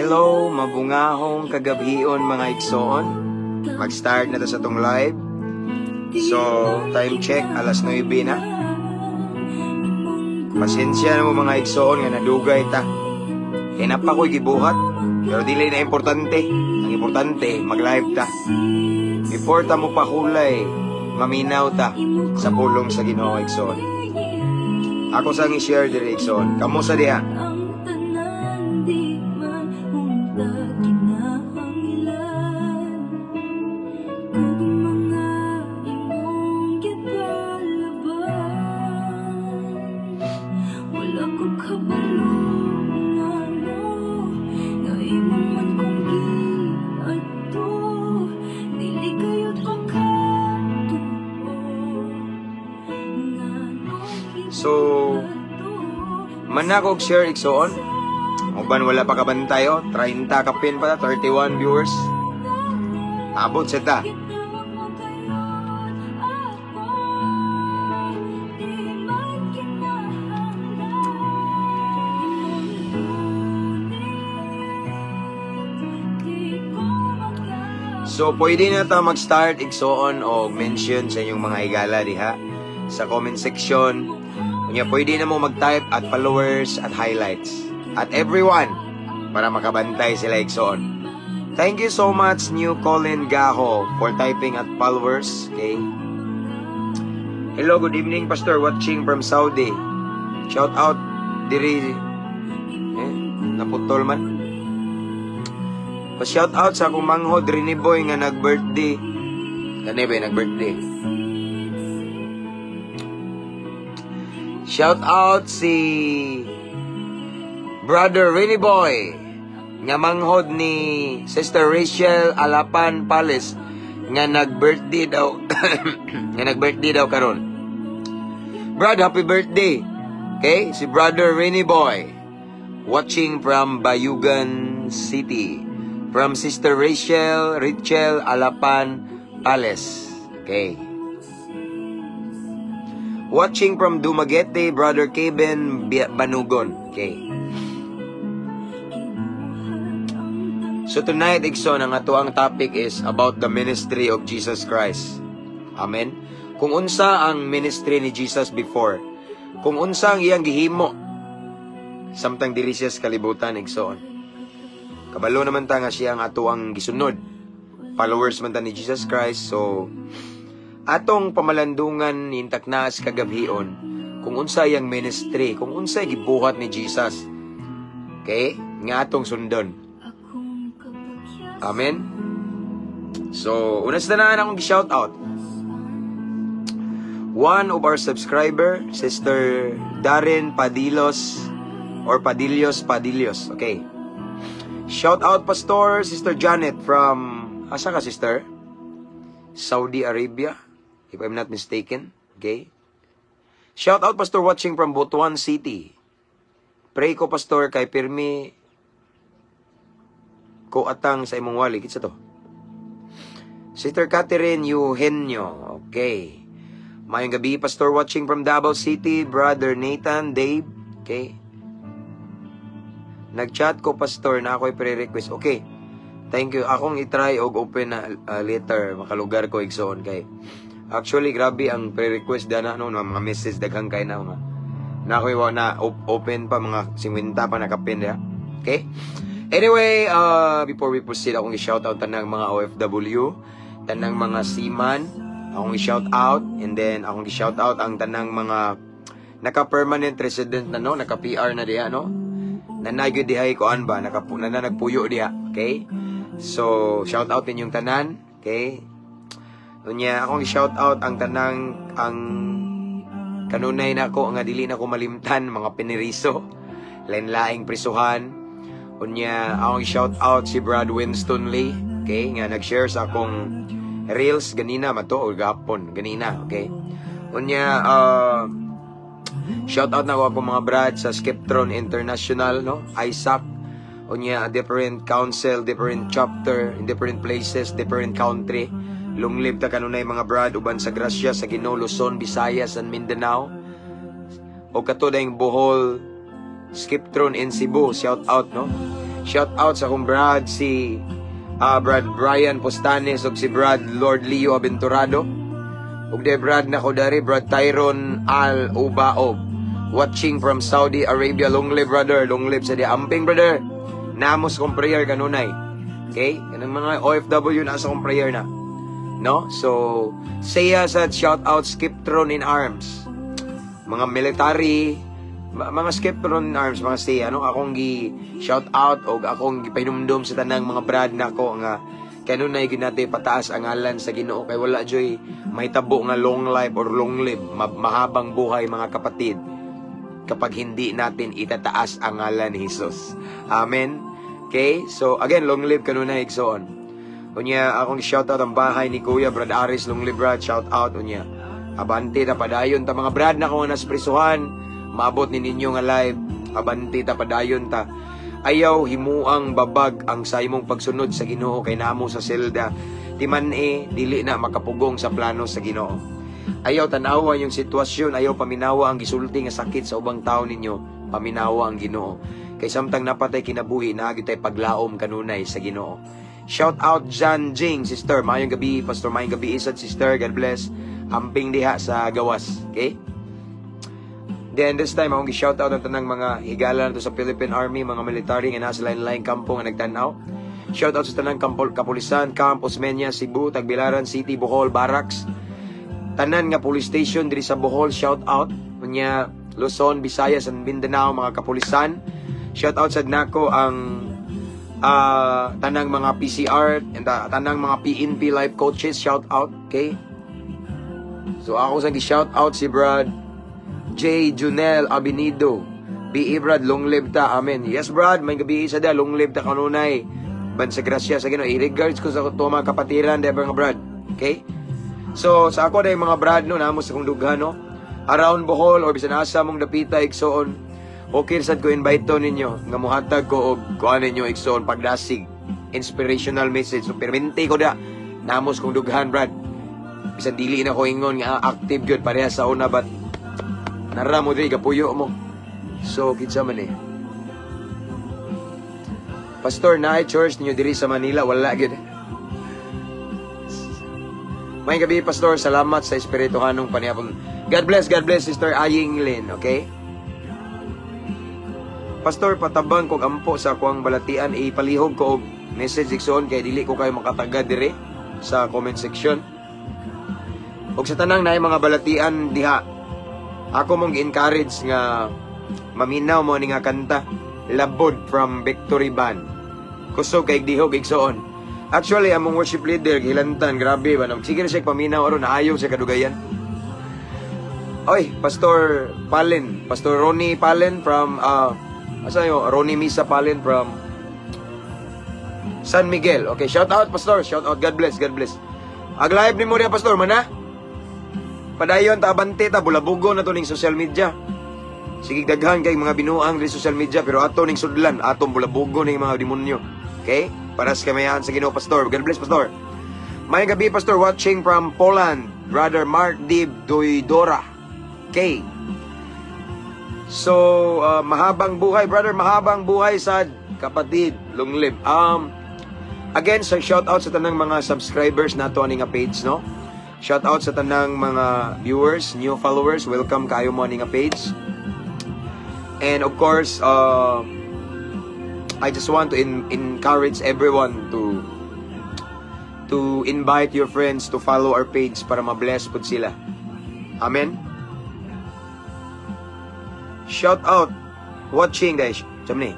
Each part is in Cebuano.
Hello, mabungahong kagabhion, mga igsoon. Mag-start na ta sa atong live. So, time check, alas 9 na. Pasensya na mo, mga igsoon, nga nadugay ta. Kay naa pa ko'y gibuhat, pero dili na importante. Ang importante, mag-live ta. Before ta mo pahulay, maminaw ta sa pulong sa Ginoo, igsoon. Ako sang i-share diri, igsoon. Kamo sa diha? Ang tanan di man unta kinahanglan kung mga imong gipalaban. Wala ko kabalo ngano nga imo man kong giadto. Dili kayot ko katuo ngano. So, man ako og share, igsoon. Uban wala pa kabantay oh, 30 kapin pa, 31 viewers. Abot sa ta. Gitawag mo kayon ako di man kinahanglan imong di ko maka So pwede na ta mag-start, igsoon, og mention sa inyong mga higala diha sa comment section. Unya pwede na mo mag-type at followers at highlights at everyone para makabantay sila, igsoon. Thank you so much, New Colin Gaho, for typing at followers. Okay. Hello, good evening, Pastor, watching from Saudi. Shout out diri eh, naputol man. Pa-shout out sa akong manghod Rini Boy nga nag-birthday. Kani ba yung nag-birthday? Shout out si Brother Rini Boy nga manghod ni Sister Rachel Alapan Palace nga nag-birthday daw karon. Brad, happy birthday. Okay, si Brother Rini Boy watching from Bayugan City. From Sister Rachel Alapan Palace. Okay. Watching from Dumaguete, Brother Kevin Banugon. Okay. So tonight, igsoon, ang atoang topic is about the ministry of Jesus Christ. Amen. Kung unsa ang ministry ni Jesus before, kung unsa ang iyang gihimo samtang diri siya sa kalibutan, igsoon. Kabalo naman ta nga siya ang atoang gisunod. Followers man ta ni Jesus Christ. So, atong pamalandungan intaknas kagabhion kung unsa iyang ministry, kung unsa gibuhat ni Jesus. Okay? Nga atong sundon. Amen? So, una sa tanan, akong shout out. One of our subscriber, Sister Darren Padilos or Padillos Padillos. Okay. Shout out, Pastor, Sister Janet from, asa ka, sister? Saudi Arabia, if I'm not mistaken. Okay. Shout out, Pastor, watching from Butuan City. Pray ko, Pastor, kay pirmi ko atang sa imong wali. Kinsa to? Sister Catherine Eugenio. Okay. Maayong gabi, Pastor, watching from Davao City, Brother Nathan Dave. Okay. Nag-chat ko, Pastor, na ako'y pre-request. Okay. Thank you. Akong i-try og open na later. Makalugar ko, igsoon, kay actually, grabe ang pre-request dana, no, mga message, daghang kay na mga na ako'y wa na open pa, mga 50 pa nakapin ya. Okay? Anyway, before we proceed, akong i-shout out tanang mga OFW, tanang mga seaman, akong i-shout out, and then akong i-shout out ang tanang mga naka-permanent resident na, no, naka-PR na diha, no? Nanay gyud dihay kuan ba, naka na nagpuyo diha, okay? So, shout out ninyong tanan, okay? Unya, akong i-shout out ang tanang ang kanunay nako nga dili na ko malimtan, mga piniriso, lain-laing prisuhan. Unya, akong i-shout out si Brad Winston Lee, okay, nga nag-share sa akong reels ganina mato o gapon ganina, okay? Unya, shout out na ko akong mga brad sa Skiptron International, no? Isaac. Unya, different council, different chapter, in different places, different country. Long live ta kanunay, mga brad, uban sa grasya sa Ginoo, Luzon, Visayas, and Mindanao. O kato dayong Bohol, Skiptron in Cebu, shout out, no? Shout out sa akong Brad si Brad Brian Postanes ug si Brad Lord Leo Aventurado. Ug de Brad nako dari, Brad Tyron Al Ubaob. Watching from Saudi Arabia. Long live, brother, long live sa di amping, brother. Namos kong prayer kanunay. Okay? Kanang mga OFW na sa kong prayer na. No? So, saya sa shout out Skiptron in Arms. Mga military, mga Skiptron in Arms, mga siya, no? Akong gi shout out og akong gipahinumdom sa tanang mga brad nako nga kanunay ginate pataas ang ngalan sa Ginoo kay wala joy mahitabo nga long life or long live, mahabang buhay, mga kapatid, kapag hindi natin itataas ang ngalan ni Jesus. Amen. Okay? So again, long live kanunay, igsoon. Unya, akong shout out ang bahay ni Kuya Brad Aris, long live, Brad, shout out unya. Abante ta, padayon ta, mga brad na ko nga nasprisuhan, maabot ni ninyo nga live, abante ta, padayon ta. Ayaw himuang babag ang sa imong pagsunod sa Ginoo kay namo sa selda. Timan-i dili na makapugong sa plano sa Ginoo. Ayaw tanawa yung sitwasyon, ayaw paminawa ang gisulti nga sakit sa ubang tao ninyo, paminawa ang Ginoo. Kay samtang napatay kinabuhi, naa tay paglaom kanunay sa Ginoo. Shout out Jan Jing, sister. Maayong gabi, Pastor. Maayong gabi, isad, sister. God bless. Amping diha sa gawas. Okay? Then this time, akong gi-shout out ang tanang mga higala nato sa Philippine Army, mga military nga nasa lain-laing kampo nga nagtan-aw. Shout out sa tanang kampo, kapulisan, Camp Osmeña, Cebu, Tagbilaran City, Bohol, Barracks. Tanan nga police station diri sa Bohol, shout out. Unya Luzon, Visayas, and Mindanao, mga kapulisan. Shout out sad nako ang tanang mga PCR and tanang mga PNP life coaches, shout out, okay? So ako sa gi-shout out si Brad J. Junel Abinido. BE Brad, long live ta. Amen. Yes, Brad, maayong gabi sa da, long live ta kanunay. Ban sa grasya sa Ginoo. I-regards ko sa to mga kapatiran, diba nga Brad? Okay? So, sa ako dahil mga Brad no, namo sa kong dughan no. Around Bohol or bisan asa mong dapita, igsoon. Okay sad ko invite to ninyo nga muhatag ko og kuan ninyo, igsoon, pagdasig, inspirational message. So permente ko da namos kong dughan, Brad. Bisan dili na ko ingon nga active gyud pareha sa una, but nara mo diri, gapuyo mo. So kinsa man eh? Pastor, naay church ninyo diri sa Manila? Wala gyud. Maayong gabi, Pastor. Salamat sa espirituhanong panihapon. God bless, Sister Aying Lin, okay? Pastor, patabang kog ampo sa akuang balatian, ipalihog ko og message, igsoon, kay dili ko kayo makatagad dire sa comment section. Og sa tanang naay mga balatian diha, ako mong gi-encourage nga maminaw mo ni nga kanta, Labod from Victory Band. Kusog kay dihog, igsoon. Actually, among worship leader gilantan, grabe ba, sige na siya paminaw aron naayo siya kadugayan. Oy, Pastor Palin, Pastor Ronnie Palin from asa yo? Ronnie Misa Palin from San Miguel. Okay, shout out, Pastor, shout out. God bless, God bless. Ag live ni mo riya, Pastor, mana? Padayon ta, abante ta, bulabugo na to ning social media. Sige, daghan kay mga binuang di social media, pero ato ning sudlan, atong bulabugo ning mga demonyo. Okay? Para sa kamayahan sa Ginoo, Pastor. God bless, Pastor. Maayong gabi, Pastor, watching from Poland, Brother Mark Dib Doydora. Okay. So, mahabang buhay, brother, mahabang buhay sa kapatid, long live. Again, so shout out sa tanang mga subscribers nato ani nga page, no? Shout out sa tanang mga viewers, new followers, welcome kayo mo ani nga page. And of course, I just want to encourage everyone to invite your friends to follow our page para ma-bless pud sila. Amen. Shout out watching, guys. Ni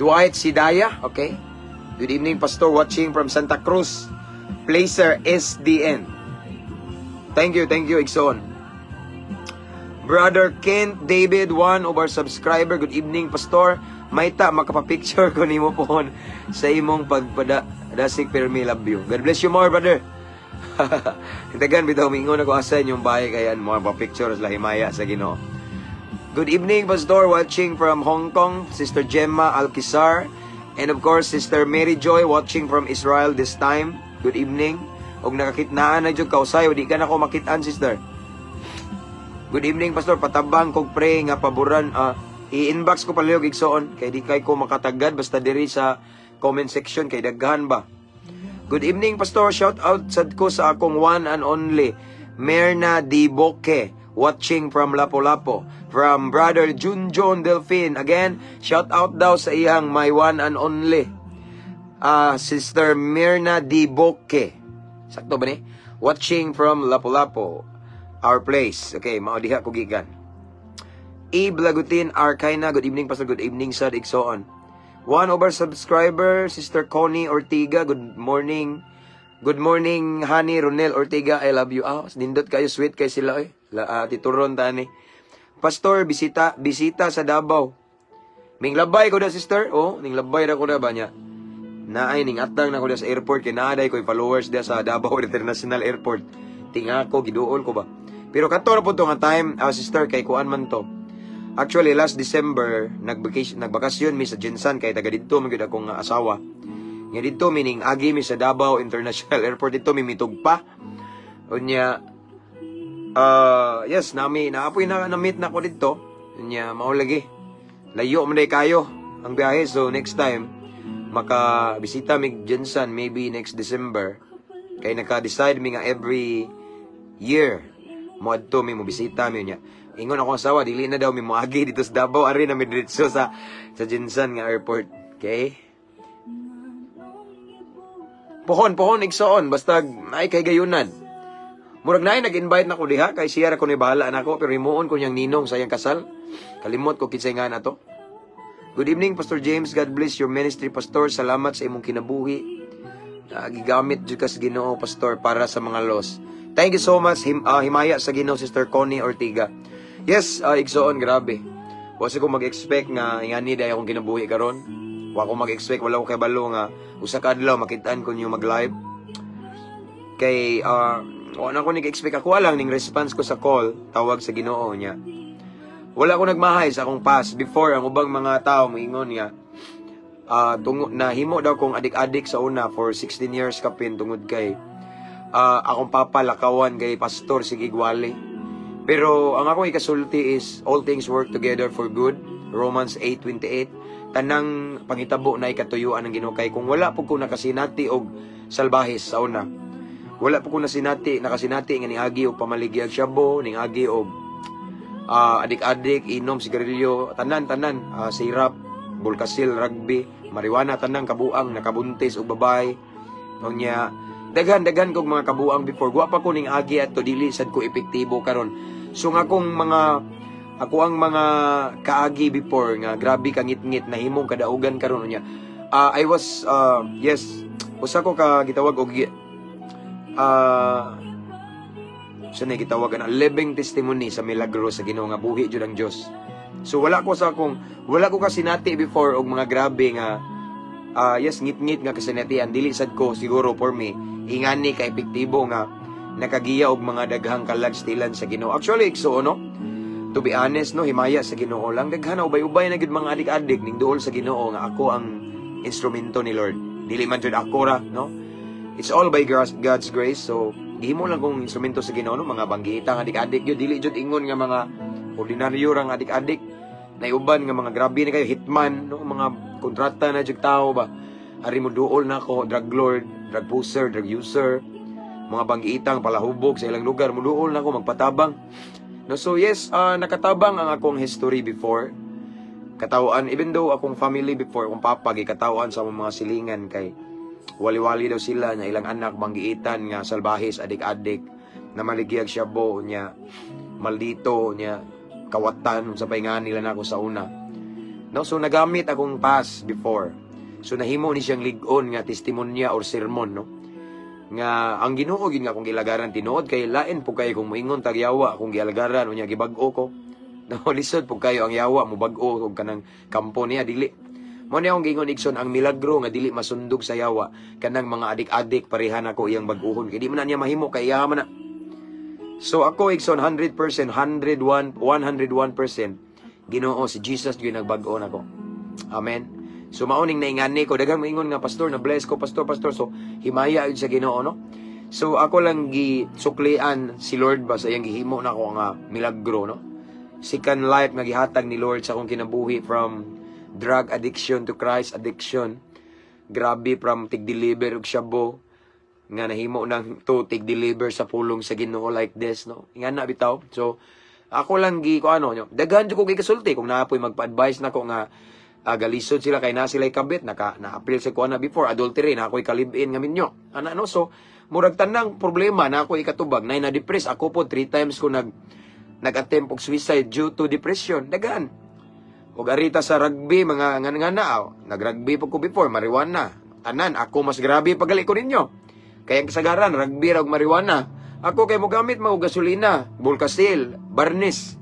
Dwight Sidaya, okay? Good evening, Pastor, watching from Santa Cruz, Placer SDN. Thank you, igsoon. Brother Kent David, one of our subscriber. Good evening, Pastor. Mayta makapapicture ko nimo pohon sa imong pagpadasig pero me love you. God bless you more, brother. Hintagan bitaw mingon ako asa inyong bahay kaya mo pa-picture sa himaya sa Ginoo. Good evening, Pastor. Watching from Hong Kong, Sister Gemma Alquizar. And of course, Sister Mary Joy, watching from Israel this time. Good evening. Og nakakitnaan na jud kausay, di ka na ko makitaan, sister. Good evening, Pastor. Patabang kog pray nga paboran I-inbox ko palihog, igsoon, kay di kay ko makatagad basta diri sa comment section kay daghan ba. Good evening, Pastor. Shout out sad ko sa akong one and only Mirna Di Boque, watching from Lapu-Lapu. From Brother Junjon Delphine. Again, shout out daw sa iyang my one and only Sister Mirna Di Boque. Sakto ba ni? Watching from Lapu-Lapu. Our place. Okay, mao diha ko gikan. E. Blagutin Arkaina. Good evening, Pastor. Good evening, sad, igsoon. One over subscriber, Sister Connie Ortiga. Good morning. Good morning, Honey Ronel Ortiga. I love you. Ah, nindot kayo, sweet kay sila eh. La, tituron tani. Pastor, bisita, bisita sa Davao. Minglabay ko da, sister. Oh, ninglabay ra ko da ba niya. Naay ning atang na ko da sa airport kay naaday ko followers da sa Davao International Airport. Tinga ko, giduol ko ba. Pero kato ra po to nga time, sister, kay kuan man to. Actually, last December, nagbakasyon, nagbakasyon mi sa GenSan kay taga didto man gyud akong asawa. Nga didto meaning agi mi sa Davao International Airport didto mi mitugpa. Unya yes, nami naapoy na na-meet na ko didto. Unya mao lagi. Layo man day kayo ang biyahe, so next time maka bisita mig GenSan, maybe next December, kay naka-decide mi nga every year moadto mi, mo bisita mi niya. Ingon ako asawa, dili na daw mi moagi dito sa Davao, ari na mi diretso sa GenSan nga airport. Okay? Pohon, pohon, igsoon, basta ay kay gayunan. Murag naay nag-invite na ko diha kay siya ra ko ni bahala nako, pero himuon ko niyang ninong sa iyang kasal. Kalimot ko kinsay nga na to. Good evening, Pastor James. God bless your ministry, Pastor. Salamat sa imong kinabuhi. Gigamit jud ka sa Ginoo, Pastor, para sa mga lost. Thank you so much, himaya sa Ginoo, Sister Connie Ortiga. Yes, igsoon, grabe. Wa ko mag-expect nga ingani day akong kinabuhi karon. Wa ko mag-expect, wala ko kabalo nga usa ka adlaw makitaan ko niyo mag-live. Kay wa na ko nag-expect, ako lang ning response ko sa call, tawag sa Ginoo niya. Wala ko nagmahay sa akong past before. Ang ubang mga tao moingon nga tungo nahimo daw kong adik-adik sa una for 16 years kapin tungod kay akong papa lakawan kay pastor si Gigwali. Pero ang akong ikasulti is all things work together for good. Romans 8:28. Tanang panghitabo na ikatuyuan ng Ginoo kay kung wala po ko nakasinati og salbahis sa una. Wala po ko nakasinati nga niagi og pamaligyag shabu, niagi og adik-adik, inom sigarilyo, tanan-tanan, sirap, bulkasil, rugby, marijuana, tanang kabuang, nakabuntis og babae. Unya, daghan-daghan kog mga kabuang before. Wa pa ko ning agi at to, dili sad ko epektibo karon. So nga akong mga ako ang mga kaagi before nga grabe ka ngit-ngit nahimong kadaugan karon unya. I was yes, usa ko ka gitawag og sa na gitawag na living testimony sa milagro sa Ginoo nga buhi jud ang Dios. So wala ko kasinati before og mga grabe nga yes, ngit-ngit nga kasinatian, dili sad ko siguro for me ingani ka epektibo nga nakagiya og mga daghang kalag stilan sa Ginoo. Actually, so no, to be honest no, himaya sa Ginoo lang, daghan na ubay-ubay na gid mga adik-adik ning duol sa Ginoo nga ako ang instrumento ni Lord. Dili man jud ako ra, no? It's all by God's grace. So gihimo lang kong instrumento sa Ginoo no, mga banggita nga adik-adik gyud, dili jud ingon nga mga ordinaryo ra nga adik-adik. Naiuban nga mga grabe na kayo hitman no, mga kontrata na jud tao ba. Ari mo duol na ako, drug lord, drug pusher, drug user, mga banggiitang palahubog sa ilang lugar, muduol na ako magpatabang. No, so yes, nakatabang ang akong history before. Katawaan, even though akong family before, akong papa, gikatawan sa among mga silingan kay wali-wali daw sila na ilang anak banggiitan nga salbahis, adik-adik, na maligiyag shabu niya, maldito niya, kawatan, sa nga nila na ako sa una. No, so nagamit akong past before. So nahimo ni siyang lig-on nga testimonya or sermon, no? Nga ang Ginoo gyud nga akong gilagaran tinuod kay lain po kayo kung moingon tag yawa akong gialagaran unya gibag-o ko. No, lisod po kayo ang yawa mo bag-o og kanang kampo niya, dili. Mo ni akong giingon, igsoon, ang milagro nga dili masundog sa yawa kanang mga adik-adik parehan ako iyang bag-uhon kay di man na niya mahimo kay iya man na. So ako, igsoon, 100%, 101 101% Ginoo si Jesus gyud nagbag-o nako. Amen. So mauning naingani ko, daghang moingon nga, "Pastor, na bless ko, Pastor, Pastor." So himaya yun sa Ginoo no. So ako lang gi suklian si Lord ba sa iyang gihimo na ako nga milagro no. Second life nga gihatag ni Lord sa akong kinabuhi, from drug addiction to Christ addiction. Grabe, from tig-deliver og shabu nga nahimo nang to tig-deliver sa pulong sa Ginoo like this, no? Ingana bitaw. So ako lang gi ko ano nyo. Daghan jud ko gikasulti kung naa poy magpa-advise nako nga galisod sila kay na sila kabit, naka na-appeal sa kuana before adultery na ako'y kalib-in nga minyo. Ana, no? So murag tanang problema na ako ikatubag na na-depress ako po. Three times ko nag-attempt og suicide due to depression. Daghan. Og arita sa rugby, mga ngan nga na, aw. Nag-rugby po ko before, marijuana. Tanan, ako mas grabe pagali ko ninyo. Kaya ang kasagaran, rugby ra og marijuana. Ako kay mogamit mga gasolina, bulkasil, barnis.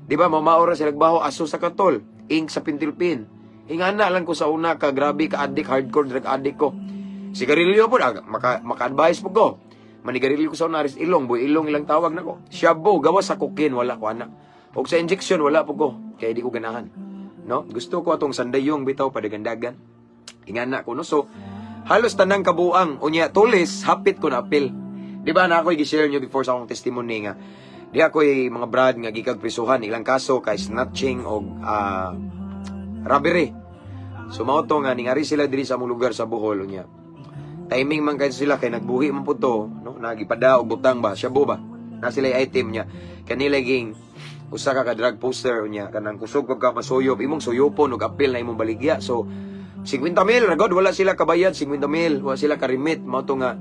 Di ba, mamaora sila baho, aso sa katol, ink sa pentel pen. Ingana lang ko sa una ka grabe ka addict, hardcore drug addict ko. Sigarilyo po, maka-advise po ko. Manigarilyo ko sa una, aris ilong, boy ilong ilang tawag nako. Shabu, gawas sa cocaine, wala ko ana. Og sa injection, wala po ko, kaya di ko ganahan. No? Gusto ko atong sandayong bitaw padagandagan. Ingana ko, no? So, halos tanang kabuang, unya, tulis, hapit ko na apil. Di ba na ako i-share nyo before sa akong testimony nga, di ako mga brad nga gikag prisuhan, ilang kaso kay snatching og robbery. So mao to nga ningari sila diri sa among lugar sa Bohol, unya. Timing man kay sila kay nagbuhi man po to, no? Nagipada og butang ba, shabu ba. Na sila item niya. Kanila ging usa ka ka drug poster, unya kanang kusog pag ka masuyop imong suyopon og apil na imong baligya. So 50 mil ragod wala sila kabayad, 50 mil wala sila karimit. Mao to nga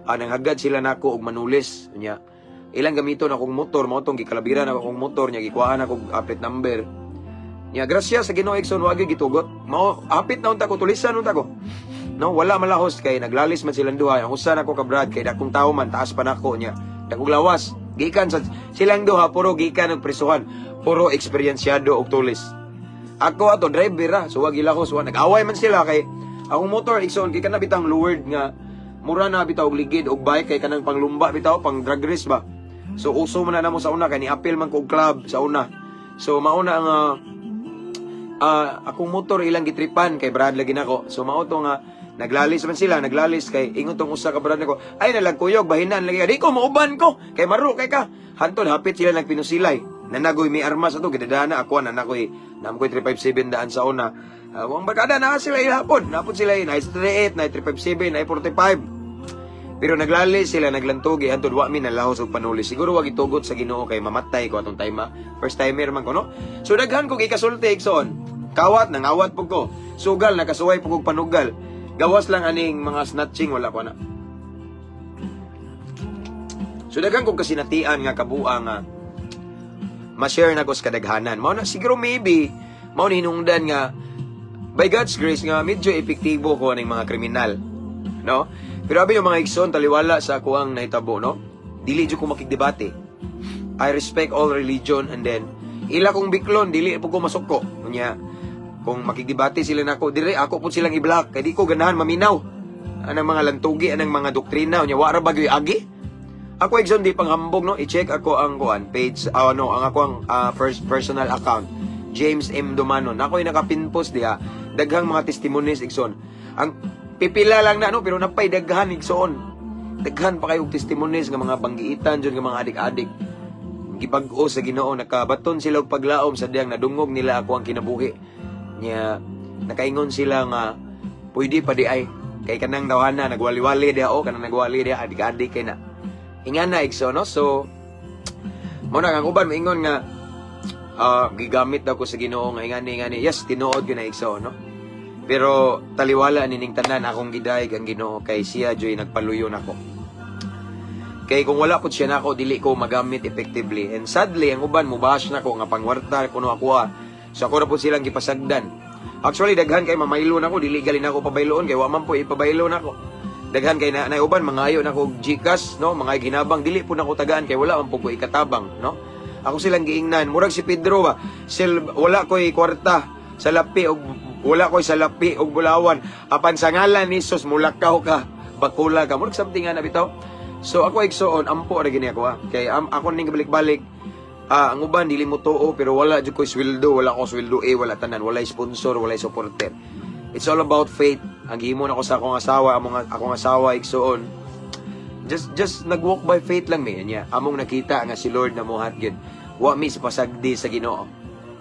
nanghagad sila nako og manulis, unya ilang gamiton akong motor. Mao tong gikalabiran ako akong motor nya, gikuhaan ako og plate number nya. Grasya sa Ginoo, igsoon, wa gyud gitugot. Mao hapit na unta ko tulisan unta ko, no? Wala malahos kay naglalis man silang duha. Ang usa nako ka brad kay dakong tawo man, taas pa nako nya, dakong lawas. Gikan sa silang duha, puro gikan og prisuhan, puro eksperyensyado og tulis. Ako ato driver ra, so wag gilahos, wa nag-away man sila kay akong motor, igsoon, kay kana bitang lowered nga mura na bitaw og ligid og bike, kay kanang panglumba bitaw, pang drag race ba. So uso man na namo sa una kay ni-appeal man ko og club sa una. So mauna ang akong motor ilang gitripan kay brad lagi nako. So mao to nga naglalis man sila, naglalis kay ingon tong usa ka brad nako, "Ay nalagkuyog, bahinan lagi di ko mauban ko kay maro kay ka." Hanton hapit sila nagpinusilay. Nanagoy may armas ato gidadana ako na nakoy nam koy 357 daan sa una. Ang barkada na sila ilapon, napod sila 938, 9357, 945. Pero naglalis sila, naglantugi, hantod wa mi nalahos og panulis. Siguro wag itugot sa Ginoo kay mamatay ko atong time. First timer man ko, no? So daghan ko gikasulti, igsoon. Kawat nangawat pud ko. Sugal nakasuway pud kog panugal. Gawas lang aning mga snatching, wala ko na. So daghan kong kasinatian nga kabuang nga ma-share na ko sa kadaghanan. Mao na siguro maybe mao ni hinungdan nga by God's grace nga medyo epektibo ko aning mga kriminal. No? Pero abi yung mga igsoon, taliwala sa akuang nahitabo, no? Dili jud ko makigdebate. I respect all religion and then ila kong biklon, dili po ko masuko. Unya, kung makigdebate sila nako, dire ako po silang i-block kay di ko ganahan maminaw anang mga lantugi, anang mga doktrina, unya wa ra ba gyud agi. Ako, igsoon, di panghambog, no? I-check ako ang kuan page, ano, ang ako ang first personal account, James M. Dumanon. Ako yung nakapinpost diha, daghang mga testimonies, igsoon. Ang pipila lang na, no, pero napay daghan, igsoon. Daghan pa kayo og testimonies nga mga banggiitan jud nga mga adik-adik. Gibag-o sa Ginoo, nakabaton sila og paglaom sa diyang nadungog nila ako ang kinabuhi. Nya nakaingon sila nga pwede pa di ay kay kanang dawhana nagwali-wali diha o kanang nagwali diha, adik-adik kay na. Ingana, igsoon, no? So mo na ang uban maingon nga gigamit daw ko sa Ginoo nga ingani ingani. Yes, tinuod gyud na, igsoon, no? Pero taliwala nining tanan, akong gidayeg ang Ginoo kay siya joy nagpaluyo nako. Kay kung wala pud siya nako, dili ko magamit effectively. And sadly, ang uban mubash nako nga pangwarta kuno ako ah. So ako ra pud silang gipasagdan. Actually, daghan kay mamaylo nako, dili gali nako pabayloon kay wa man po ipabaylo nako. Daghan kay na uban mangayo nako og GCash, no, mga ginabang, dili po nako tagaan kay wala man po ko ikatabang, no? Ako silang giingnan, murag si Pedro ba, sil, wala ko'y kwarta sa lapi og wala ko'y salapi og bulawan apan sa ngalan ni Jesus mulakaw ka, bakula ka, murag something nga na bitaw. So ako, igsoon, ampo ra gini ako ah. Kay ako ning balik-balik, ang uban dili mo tuo pero wala jud ko'y sweldo, wala ko sweldo eh, wala tanan, walay sponsor, walay supporter. It's all about faith. Ang gihimo nako sa akong asawa, among akong asawa, igsoon. Just nag-walk by faith lang mi niya. Among nakita nga si Lord na muhat gyud. Wa mi sa pasagdi sa Ginoo.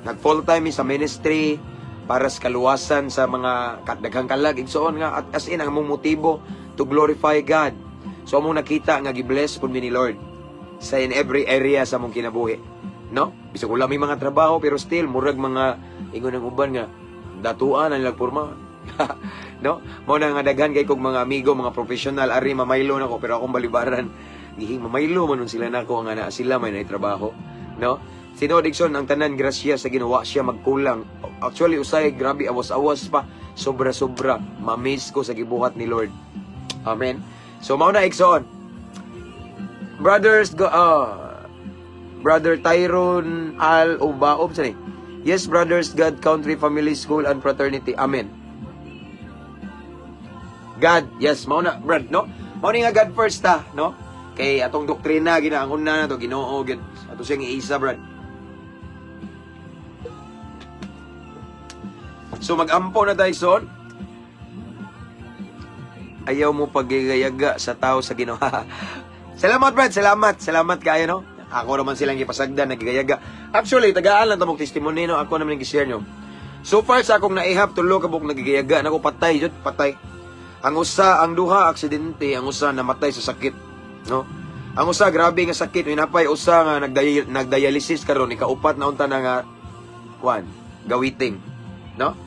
Nag full time mi sa ministry para sa kaluwasan sa mga daghang kalag, igsoon, nga at as in ang among motibo to glorify God. So among nakita nga gi-bless pud mi ni Lord sa in every area sa among kinabuhi. No? Bisag wala may mga trabaho, pero still murag mga ingon ang uban nga datuan ang ilang porma. No? Mao na nga daghan kay kog mga amigo, mga professional ari mamaylo nako, pero akong balibaran. Gihing mamaylo man nun sila nako nga na sila may naay trabaho, no? Si Dixon, ang tanan grasya sa Ginoo, siya magkulang. Actually, usay grabe awas-awas pa, sobra-sobra. Ma-miss ko sa gibuhat ni Lord. Amen. So mao na, igsoon. Brothers go, Brother Tyron Al Ubaob sa ni. Yes, brothers, God, country, family, school, and fraternity. Amen. God, yes, mao na, brad, no? Mao ni nga God first ta, no? Kay atong doktrina gina ang una na to Ginoo gid. Ato siyang iisa, brad. So magampo na tayo, son. Ayaw mo pagigayaga sa tao sa Ginoo. Salamat, brad, salamat. Salamat kayo, no? Ako naman silang gipasagdan, nagigayaga. Actually, tagaan lang tamong testimony, no? Ako naman gi-share nyo. So far sa akong naihap, tulo ka buok nagigayaga. Nako, patay, jud, patay. Ang usa, ang duha, aksidente. Ang usa, namatay sa sakit. No? Ang usa, grabe nga sakit. Minapay usa nga nagdialysis karon, ikaupat na unta na nga, kwan, gawiting. No?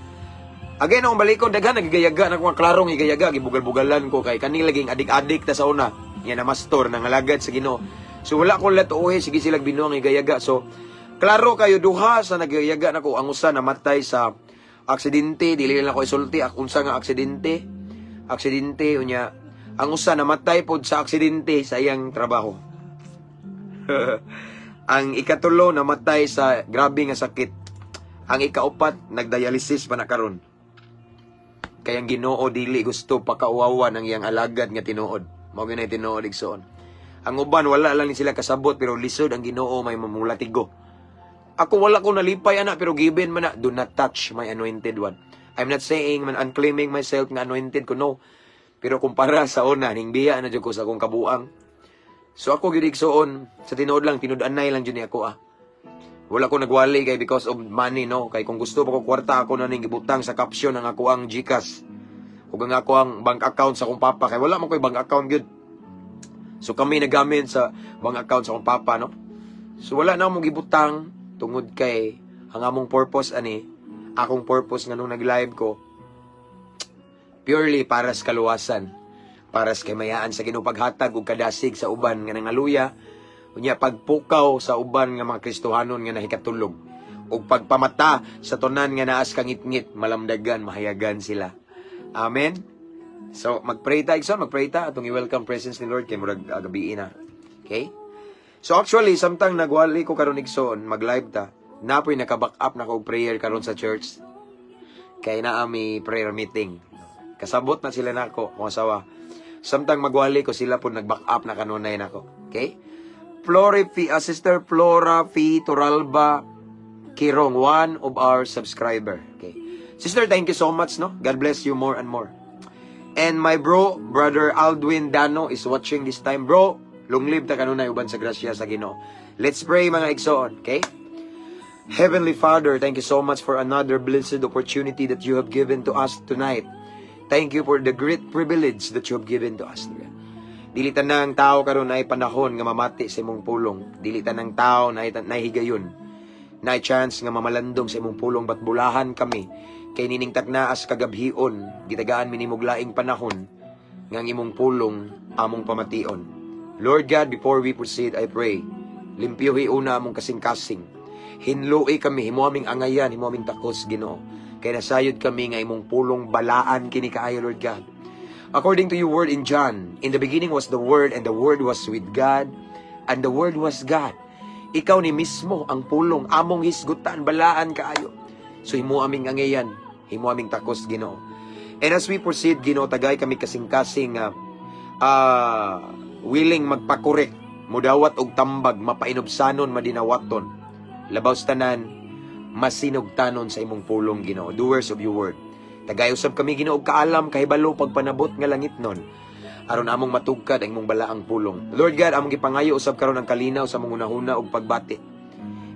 Again, akong balikon, daghan, nagigayaga na ko nga klarong igayaga, gibugal-bugalan ko kay kanila laging adik-adik ta sa una. Yan na mastor, nangalagad sa Ginoo. So wala ko latuohe, sige silag binuang igayaga. So, klaro kayo, duha sa nagayaga nako, ang usa namatay sa aksidente, dili lang ako isulti, ak unsa nga aksidente. Aksidente, unya, ang usa namatay pod sa aksidente sa iyang trabaho. Ang ikatulo namatay sa grabe nga sakit. Ang ikaupat nagdialysis pa na karon. Kay ang Ginoo dili gusto pakauwawan ang iyang alagad nga tinuod. Mao gyud tinuod, igsoon. Ang uban wala lang ni sila kasabot, pero lisod ang Ginoo may mamulatigo. Ako wala ko nalipay ana, pero given man na, do not touch my anointed one. I'm not saying man I'm claiming myself nga anointed ko, no. Pero kumpara sa una, ning biya na jud ko sa akong kabuang. So ako gyud, igsoon, sa tinuod lang, tinud-anay lang jud ni ako ah. Wala ko nagwali kay because of money, no. Kay kung gusto pa ko kwarta, ako na ning gibutang sa caption ang ako ang GCash ug ang ako ang bank account sa akong papa, kay wala man koy bank account gyud. So kami nagamit sa bank account sa akong papa, no. So wala na mo gibutang tungod kay ang among purpose ani, akong purpose nga nung nag-live ko, purely para sa kaluwasan, para sa kamayaan sa Ginoo, paghatag og kadasig sa uban nga nangaluya, unya pagpukaw sa uban nga mga Kristohanon nga nahikatulog, ug pagpamata sa tunan nga naas kangitngit, malamdagan, mahayagan sila. Amen. So magpray ta, igsoon, magpray ta atong i-welcome presence ni Lord kay murag gabii na. Okay? So actually, samtang nagwali ko karon, igsoon, mag-live ta, napoy naka-back up na ko og prayer karon sa church. Kay naa mi prayer meeting. Kasabot na sila nako, kung asawa. Samtang magwali ko, sila po nag-back up na kanunay nako. Okay? Flori P, Sister Flora P. Toralba Kirong, one of our subscriber. Okay. Sister, thank you so much, no? God bless you more and more. And my bro, Brother Aldwin Dano is watching this time. Bro, long live ta kanunay uban sa grasya sa Ginoo. Let's pray, mga igsoon, okay? Heavenly Father, thank you so much for another blessed opportunity that you have given to us tonight. Thank you for the great privilege that you have given to us, Lord. Dili tanang tao karon ay panahon nga mamati sa imong pulong. Dili tanang tao na nahigayon na chance nga mamalandong sa imong pulong, but bulahan kami kay nining taknaas kagabhion gitagaan mi nimog laing panahon nga ang imong pulong among pamation. Lord God, before we proceed, I pray, limpyuhi una among kasing-kasing. Hinloi kami, himo aming angayan, himo aming takos, Ginoo. Kay nasayod kami nga imong pulong balaan kini kaayo, Lord God. According to your word in John, in the beginning was the Word, and the Word was with God, and the Word was God. Ikaw ni mismo ang pulong, among hisgutan, balaan kaayo. So himo aming angayan, himo aming takos, Ginoo. And as we proceed, Ginoo, tagay kami kasing-kasing willing magpakorek, mudawat og tambag, mapainubsanon, madinawaton. Labaw sa tanan, masinugtanon sa imong pulong, Ginoo. Doers of your word. Tagay usab kami, Ginoo, og kaalam, kahibalo, pagpanabot nga langit nun, aron among matugkad ang imong balaang pulong. Lord God, among gipangayo usab karon ang kalinaw sa among hunahuna ug pagbati.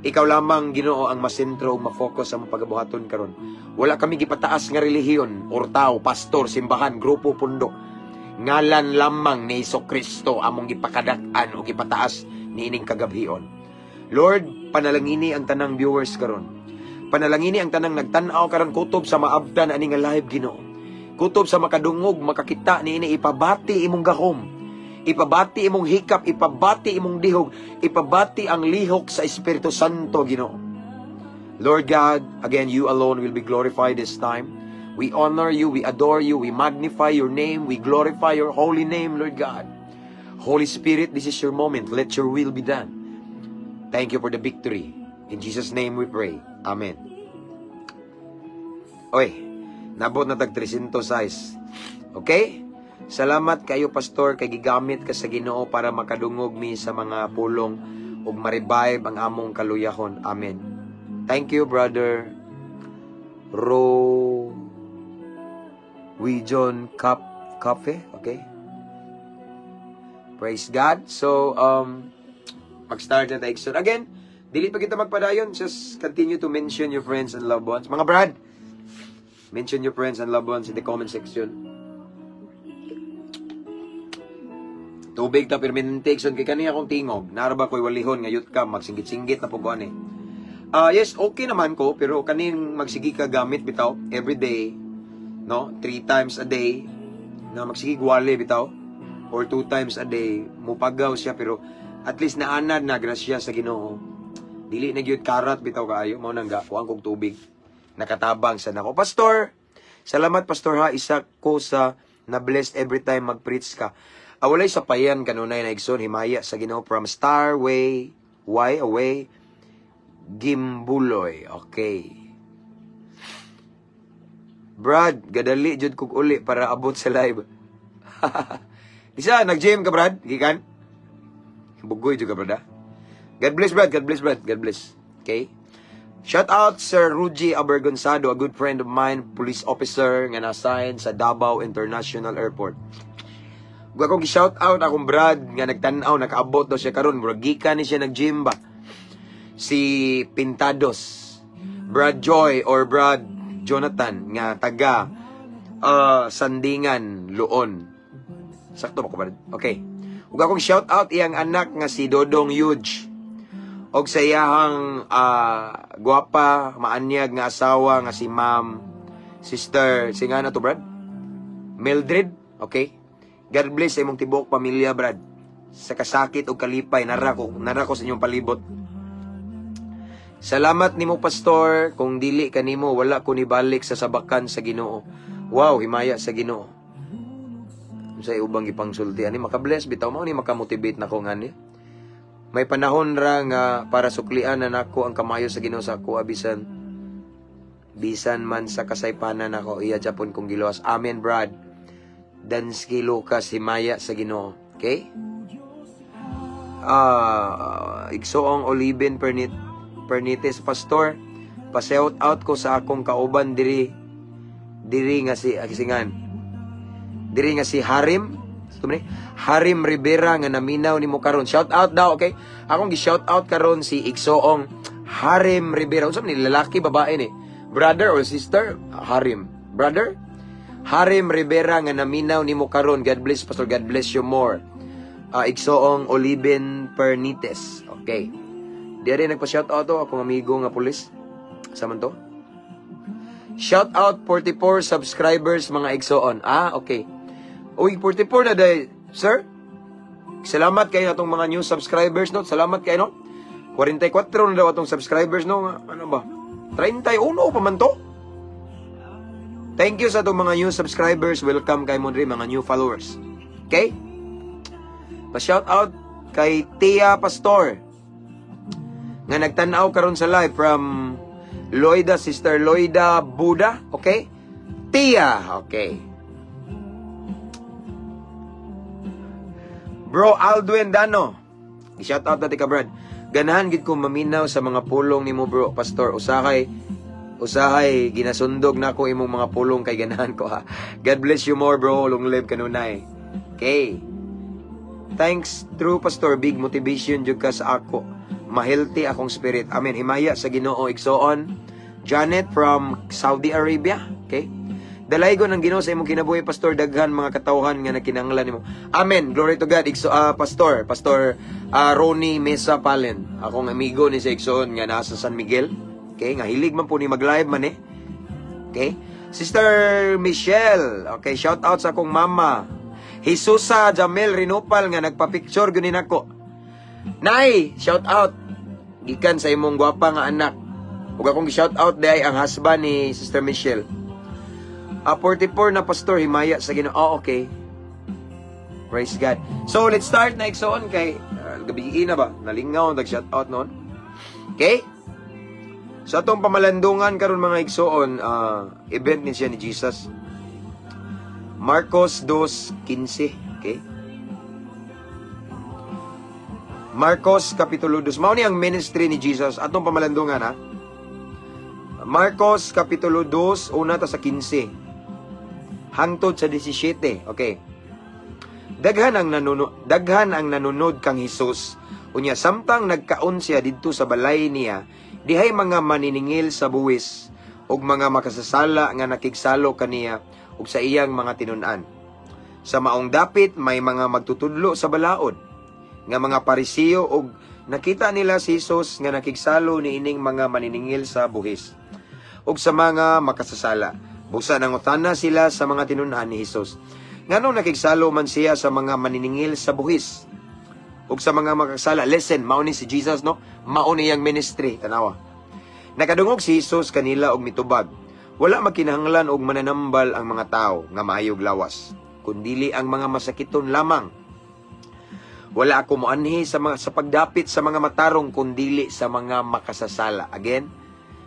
Ikaw lamang, Ginoo, ang masentro ug ma-focus sa among pagabuhaton karon. Wala kami gipataas nga relihiyon or tao, pastor, simbahan, grupo, pundo. Ngalan lamang ni Hesus Kristo among gipakadak-an o gipataas niining kagabhion. Lord, panalangini ang tanang viewers karon. Panalangini ang tanang nagtan-aw karon kutob sa maabtan ani nga live, Ginoo. Kutob sa makadungog, makakita niini, ipabati imong gahom. Ipabati imong hikap, ipabati imong dihog, ipabati ang lihok sa Espiritu Santo, Ginoo. Lord God, again, you alone will be glorified this time. We honor you, we adore you, we magnify your name, we glorify your holy name, Lord God. Holy Spirit, this is your moment. Let your will be done. Thank you for the victory. In Jesus' name we pray. Amen. Oy, nabot na tag 300 size. Okay? Salamat kayo, Pastor, kay gigamit ka sa Ginoo para makadungog mi sa mga pulong ug ma-revive ang among kaluyahon. Amen. Thank you, Brother Ro Wijon Cup Cafe, okay? Praise God. So, mag-start na tayo soon. Again, dili pa kita magpadayon. Just continue to mention your friends and loved ones. Mga brad, mention your friends and loved ones in the comment section. Tubig ta permanente igsoon kay kani akong tingog. Naa ra ba ko'y walihon nga youth camp, magsinggit-singgit na po ko ani. Ah, yes, okay naman ko, pero kaning magsige ka gamit bitaw every day, no? Three times a day na magsige wali bitaw or two times a day, mupagaw siya, pero at least naanad na, grasya sa Ginoo. Dili na gyud karat bitaw kaayo, mao nang gakuan kog tubig. Nakatabang sa nako. Pastor, salamat, Pastor, ha, isa ko sa na blessed every time mag-preach ka. Ah, walay sapayan kanunay na, igsoon, himaya sa Ginoo from Starway, Y away, Gimbuloy. Okay. Brad, gadali jud kog uli para abot sa live. Isa, nag-gym ka, Brad? Gikan? Bugoy jud ka, Brad, ah. God bless, Brad. God bless, Brad. God bless. Okay? Shout out Sir Ruji Abergonzado, a good friend of mine, police officer nga na-assign sa Davao International Airport. Ug akong gi-shout out akong brad nga nagtan-aw, nakaabot daw siya karon, murag gikan ni siya nag-gym ba. Si Pintados. Brad Joy or Brad Jonathan nga taga Sandingan, Luon. Sakto ba ko, Brad? Okay. Ug akong shout out iyang anak nga si Dodong Yuge. Og sa iyahang gwapa, maanyag nga asawa nga si Ma'am Sister, singa na to, Brad? Mildred, okay? God bless sa imong tibuok pamilya, Brad. Sa kasakit o kalipay, nara ko sa inyong palibot. Salamat nimo, Pastor, kung dili kanimo wala ko nibalik sa sabakan sa Ginoo. Wow, himaya sa Ginoo. Sa ubang gipangsulti ani, makabless bitaw, mao ni makamotivate nako ngani. May panahon ra nga para suklian na nako ang kamayo sa Ginoo sa ako, bisan bisan man sa kasaypanan nako, iya japon kong giluwas. Amen, Brad. Dansky Lucas, himaya sa Ginoo. Okay? Ah, igsoong Oliven Pernites, Pastor, pa-shout out ko sa akong kauban diri diri nga si akisingan. Diri nga si Harim. Ito ni Harim Rivera nga naminaw nimo karon. Shout out daw, okay? Akong gi-shout out karon si igsoong Harim Rivera. Unsa man ni, lalaki, babae ni? Brother or sister? Harim. Brother? Harim Rivera nga naminaw nimo karon. God bless, Pastor. God bless you more. Igsoong Oliven Pernites. Okay. Di rin nagpa-shout out to akong amigo nga pulis. Sa man to? Shout out 44 subscribers, mga igsoon. Ah, okay. Uy, 44 na day, sir. Salamat kayo atong mga new subscribers, no. Salamat kayo, no. 44 na daw atong subscribers, no. Ano ba? 31 pa man to. Thank you sa atong mga new subscribers. Welcome kay mo mga new followers. Okay? Pa-shout out kay Tia, Pastor, nga nagtan-aw karon sa live from Loida, Sister Loida Buda, okay? Tia, okay. Bro Aldwin Dano, i-shout out natin ka, Brad. Ganahan gid ko maminaw sa mga pulong nimo, bro, Pastor. Usahay usahay ginasundog nako imong mga pulong kay ganahan ko ha. God bless you more, bro. Long live kanunay. Okay. Thanks, true, Pastor, big motivation jud ka sa ako. Ma-healthy akong spirit. Amen. Himaya sa Ginoo, igsoon. Janet from Saudi Arabia. Okay? Dalaygon ang Ginoo sa imong kinabuhi, Pastor. Daghan mga katawhan nga nagkinahanglan nimo. Amen. Glory to God. Pastor Ronnie Mesa Palen. Akong amigo ni sa igsoon nga nasa San Miguel. Okay, nga hilig man po ni mag-live man eh. Okay? Sister Michelle, okay, shout out sa akong mama. Jesusa Jamel Rinopal nga nagpa-picture gyud nako. Nay, shout out. Gikan sa imong gwapa nga anak. Ug akong gi-shout out diay ang husband ni Sister Michelle. Ah, 44 na, Pastor, himaya sa Ginoo. Oh, okay. Praise God. So, let's start na, igsoon, kay gabi na ba? Nalingaw nag shout out noon. Okay? Sa atong pamalandungan karon, mga igsoon, event ni siya ni Jesus. Marcos 2:15, okay? Marcos Kapitulo 2. Mao ni ang ministry ni Jesus atong pamalandungan ha. Marcos Kapitulo 2, una ta sa 15 hangtod sa 17. Okay. Daghan ang nanunod kang Hesus. Unya samtang nagkaon siya didto sa balay niya, dihay mga maniningil sa buwis ug mga makasasala nga nakigsalo kaniya ug sa iyang mga tinun-an. Sa maong dapit may mga magtutudlo sa balaod nga mga Parisiyo ug nakita nila si Jesus nga nakigsalo niining mga maniningil sa buhis ug sa mga makasasala. Busa nangutana sila sa mga tinun-an ni Jesus: "Nganong nakigsalo man siya sa mga maniningil sa buhis ug sa mga makasala?" Listen, mao ni si Jesus, no? Mao ni iyang ministry, tanawa. Nakadungog si Jesus kanila og mitubag: "Wala makinahanglan og mananambal ang mga tao nga maayog lawas, kundili ang mga masakiton lamang. Wala ako moanhi sa pagdapit sa mga matarong kundili sa mga makasasala." Again,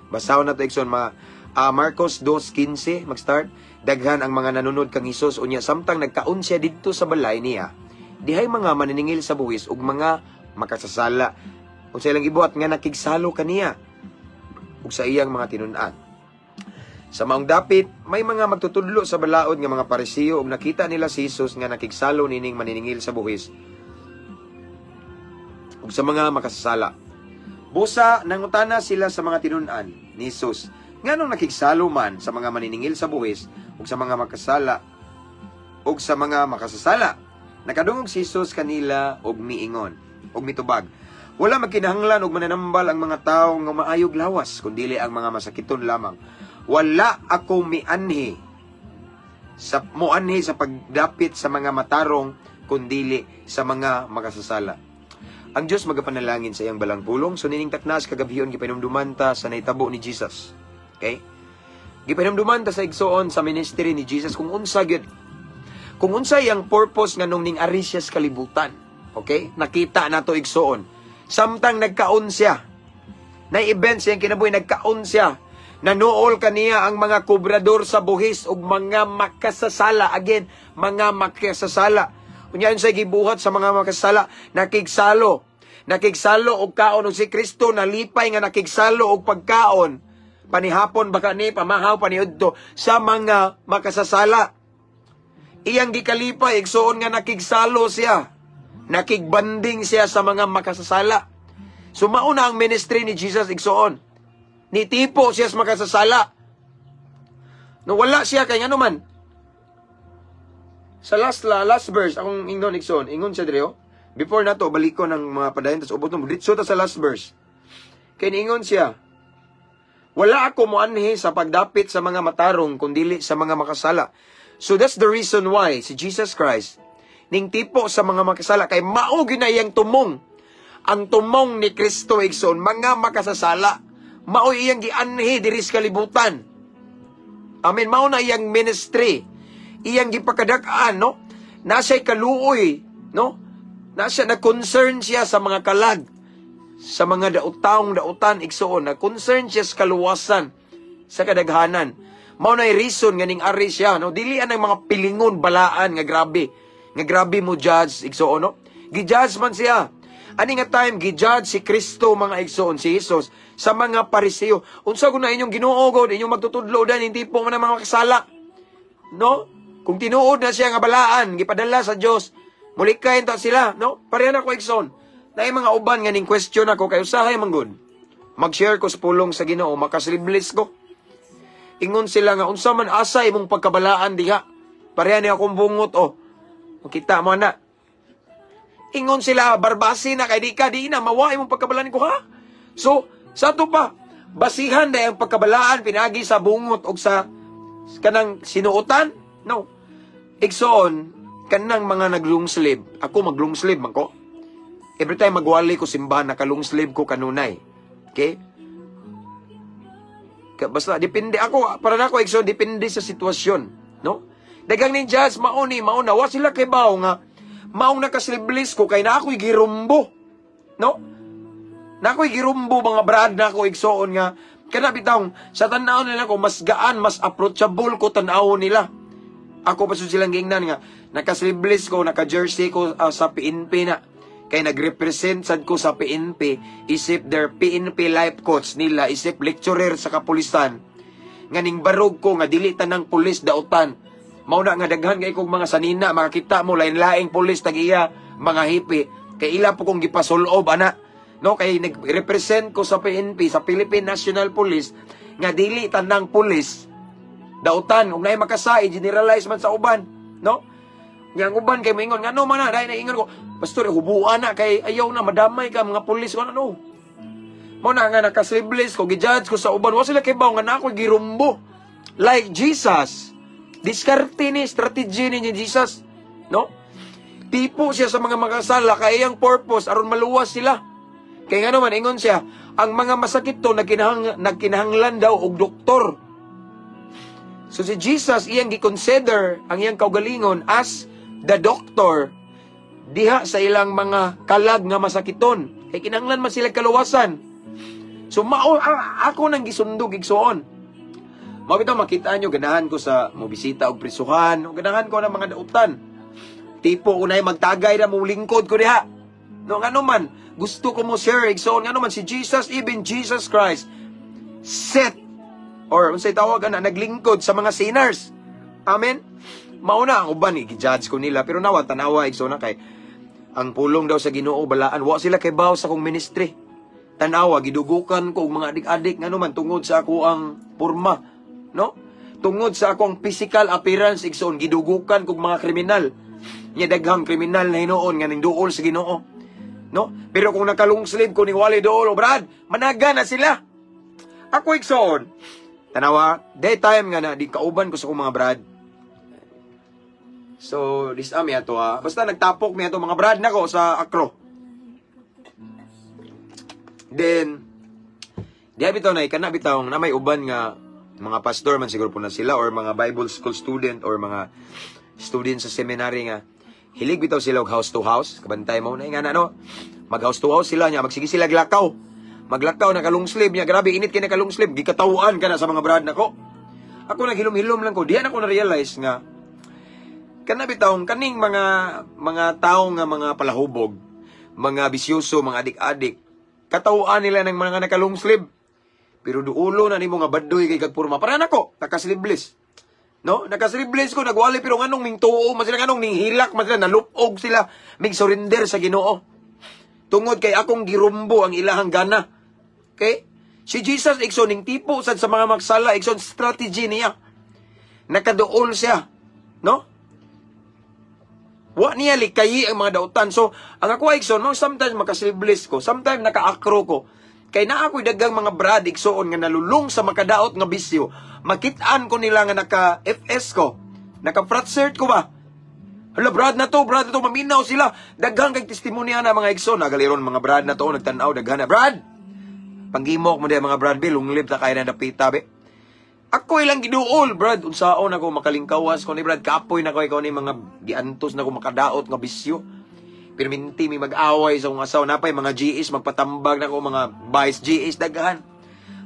basahon na to, igsoon, mga Marcos 2:15 mag-start. Daghan ang mga nanunod kang Hesus. Unya samtang nagkaon siya didto sa balay niya, dihay mga maniningil sa buwis ug mga makasasala, unsa ilang gibuhat, nga nakigsalo kaniya ug sa iyang mga tinun-an. Sa maong dapit, may mga magtutudlo sa balaod nga mga Parisiyo ug nakita nila si Jesus nga nakigsalo nining maniningil sa buhis ug sa mga makasasala. Busa nangutana sila sa mga tinun-an ni Jesus: "Nganong nakigsalo man sa mga maniningil sa buhis ug sa mga makasala ug sa mga makasasala?" Nakadungog si Jesus kanila og miingon og mitubag: "Wala magkinahanglan og mananambal ang mga tawo nga maayog lawas, kundili ang mga masakiton lamang. Wala ako mianhi sa moanhi sa pagdapit sa mga matarong kundili sa mga makasasala." Ang Dios magapanalangin sa iyang balang pulong. So nining taknas kagabhion, gipanumduman ta sa nahitabo ni Jesus. Okay? Gipanumduman ta sa igsoon sa ministry ni Jesus kung unsa gyud, kung unsa iyang purpose nganong ning ari siya sa kalibutan. Okay? Nakita nato, igsoon. Samtang nagkaon siya, na event siyang kinabuhi, nagkaon siya. Nanuol kaniya ang mga kobrador sa buhis ug mga makasasala. Again, mga makasasala. Unya unsay gibuhat sa mga makasasala? Nakigsalo. Nakigsalo og kaon og si Kristo nalipay nga nakigsalo og pagkaon. Panihapon baka ni pamahaw paniudto sa mga makasasala. Iyang gikalipay, igsoon, nga nakigsalo siya. Nakigbanding siya sa mga makasasala. So mauna ang ministry ni Jesus, igsoon. Nitipo siya sa makasasala. No wala siya kay ngano man. Sa last verse akong ingnon, igsoon, ingon siya diri oh. Before nato balikon ang mga padayon tas ubot mo diretso ta sa last verse. Kay niingon siya: "Wala ako moanhi sa pagdapit sa mga matarong kundili sa mga makasala." So that's the reason why si Jesus Christ ning tipo sa mga makasala kay mao gyud na iyang tumong. Ang tumong ni Kristo, igsoon, mga makasasala. Mao iyang gianhi diri sa kalibutan. Amen. Mao na iyang ministry. Iyang gipakadak-an, no? Nasa kaluoy, no? Nasa na concern siya sa mga kalag, sa mga daotang dautan, igsoon, na concern siya sa kaluwasan sa kadaghanan. Mao na reason nga ning ari siya, no? Dili ang mga pilingon balaan nga grabe. Nga grabe mo judge, igsoon, no? Gi-judge man siya. Ani nga time gi-judge si Kristo, mga igsoon, si Jesus sa mga Pariseo. "Unsa guna inyong Ginoo god, inyong magtutudlo dan hindi po man ang mga kasala?" No? Kung tinuod na siya nga balaan, gipadala sa Dios, mulikay ta sila, no? Pareha na ko, igsoon. Naay mga uban nga ning question ako kay usahay man gud. Mag-share ko sa pulong sa Ginoo, makasleeveless ko. Ingon sila nga unsa man asa imong pagkabalaan diha. Pareha ni akong bungot oh. Makita mo na. Ingon sila, barbasi na kay di ka di na mawa imong pagkabalaan ko, ha. So, sa ato pa, basihan na ang pagkabalaan pinagi sa bungot og sa kanang sinuotan? No. Igsoon, kanang mga nag-long sleeve. Ako mag-long sleeve man ko. Every time magwali ko simbahan, naka-long sleeve ko kanunay. Okay? Basta depende ako, para nako, igsoon, depende sa sitwasyon, no? Dagang ning judge mao ni mao na wa sila kay nga maong naka-sleeveless ko kay na ako'y girumbo. No? Na ako'y girumbo mga brad na ako, igsoon, nga kana bitawng sa tan-aw nila ko mas gaan, mas approachable ko tan-awon nila. Ako pa silang giingnan nga naka-sleeveless ko, naka-jersey ko sa PNP na. Kay nag-represent sad ko sa PNP, isip their PNP life coach nila, isip lecturer sa kapulisan. Nga ning barog ko nga dili tanang pulis dautan. Mao na nga daghan kay kog mga sanina, makakita mo lain-laing pulis tag-iya, mga hipi. Kay ila po kong gipasulob ana. No, kay nag-represent ko sa PNP, sa Philippine National Police, nga dili tanang pulis dautan. Ug naay makasai, generalize man sa uban, no? Nga ang uban kay moingon ngano man na dahil naingon ko, "Pastor, hubuan na kay ayaw na madamay ka mga pulis ko." Ano? Mao na nga naka-sleeveless ko, gi-judge ko sa uban, wa sila kay nga na ako girumbo. Like Jesus. Diskarte ni, strategy ni Jesus. No? Tipo siya sa mga makasala kay iyang purpose aron maluwas sila. Kay nga naman ingon siya, ang mga masakit to nagkinahanglan daw og doktor. So si Jesus, iyang gi-consider ang iyang kaugalingon as the doctor diha sa ilang mga kalag nga masakiton. Kay kinahanglan man sila kaluwasan. So mao ako nang gisundog, igsuon. Mao bitaw makita nyo, ganahan ko sa mobisita og prisuhan, o ganahan ko ng mga dautan. Tipo unay magtagay na mo lingkod ko diha. No, ngano man gusto ko mo share, igsoon, ngano man si Jesus, even Jesus Christ set or unsay tawag ana, naglingkod sa mga sinners. Amen. Mauna ang uban gi-judge ko nila, pero nawa tanawa, igsoon na kay ang pulong daw sa Ginoo balaan, wa sila kay baw sa akong ministry. Tanawa, gidugukan ko og mga adik-adik, ngano man tungod sa ako ang porma, no? Tungod sa akong physical appearance, igsoon, gidugukan kog mga kriminal. Nya daghang kriminal na hinuon nga ningduol sa Ginoo. No? Pero kung naka-long sleeve ko ni wali dool, oh, brad, managa na sila. Ako, igsoon. Tanawa, day time nga na di kauban ko sa akong mga brad. So, this ami ato ha. Basta nagtapok mi ato mga brad nako sa Akro. Then, di bitaw na kana bitaw na may uban nga mga pastor man siguro po na sila or mga Bible school student or mga student sa seminary nga hilig bitaw sila og house to house. Kabantay mo na nga na, no, mag house to house sila nya magsige sila glakaw, maglakaw naka-long sleeve niya. Grabe init kay naka-long sleeve, gikatawaan ka na sa mga brad nako. Ako naghilom-hilom lang ko diyan, ako na realize nga kana bitawng kaning mga tao nga mga palahubog, mga bisyoso, mga adik-adik, katawaan nila ng mga naka-long sleeve. Pero duulo na nimo nga badoy kay kag porma. Para nako, naka-sleeveless. No? Naka-sleeveless ko, nagwali, pero nganong ming tuo man sila, nganong ning hilak man sila, nalupog sila, ming surrender sa Ginoo. Tungod kay akong girumbo ang ilahang gana. Okay? Si Jesus, igsoon, ning tipo sad sa mga magsala, igsoon, strategy niya. Nakaduol siya. No? Wa niya likayi ang mga dautan. So, ang ako, igsoon, no, sometimes maka-sleeveless ko, sometimes naka-akro ko. Kay naa ako'y dagang mga brad, igsoon, nga nalulong sa makadaot nga bisyo. Makitaan ko nila nga naka-FS ko. Naka-frat shirt ko ba? Hala, brad na to, brad na to, maminaw sila. Daghang kay testimonya na mga igsoon. Nagaliron mga brad na to, nagtanaw, daghan na. Brad! Panggimok mo di mga brad, be, lunglib ta kaya na dapita, be. Ako ilang giduol, brad. Unsaon ako makalingkawas ko ni brad. Kapoy na ko ikaw ni mga giantos na ko makadaot nga bisyo. Pirminti mi mag-away sa akong asawa. Napay mga GS, magpatambag na ko mga vice GS, daghan.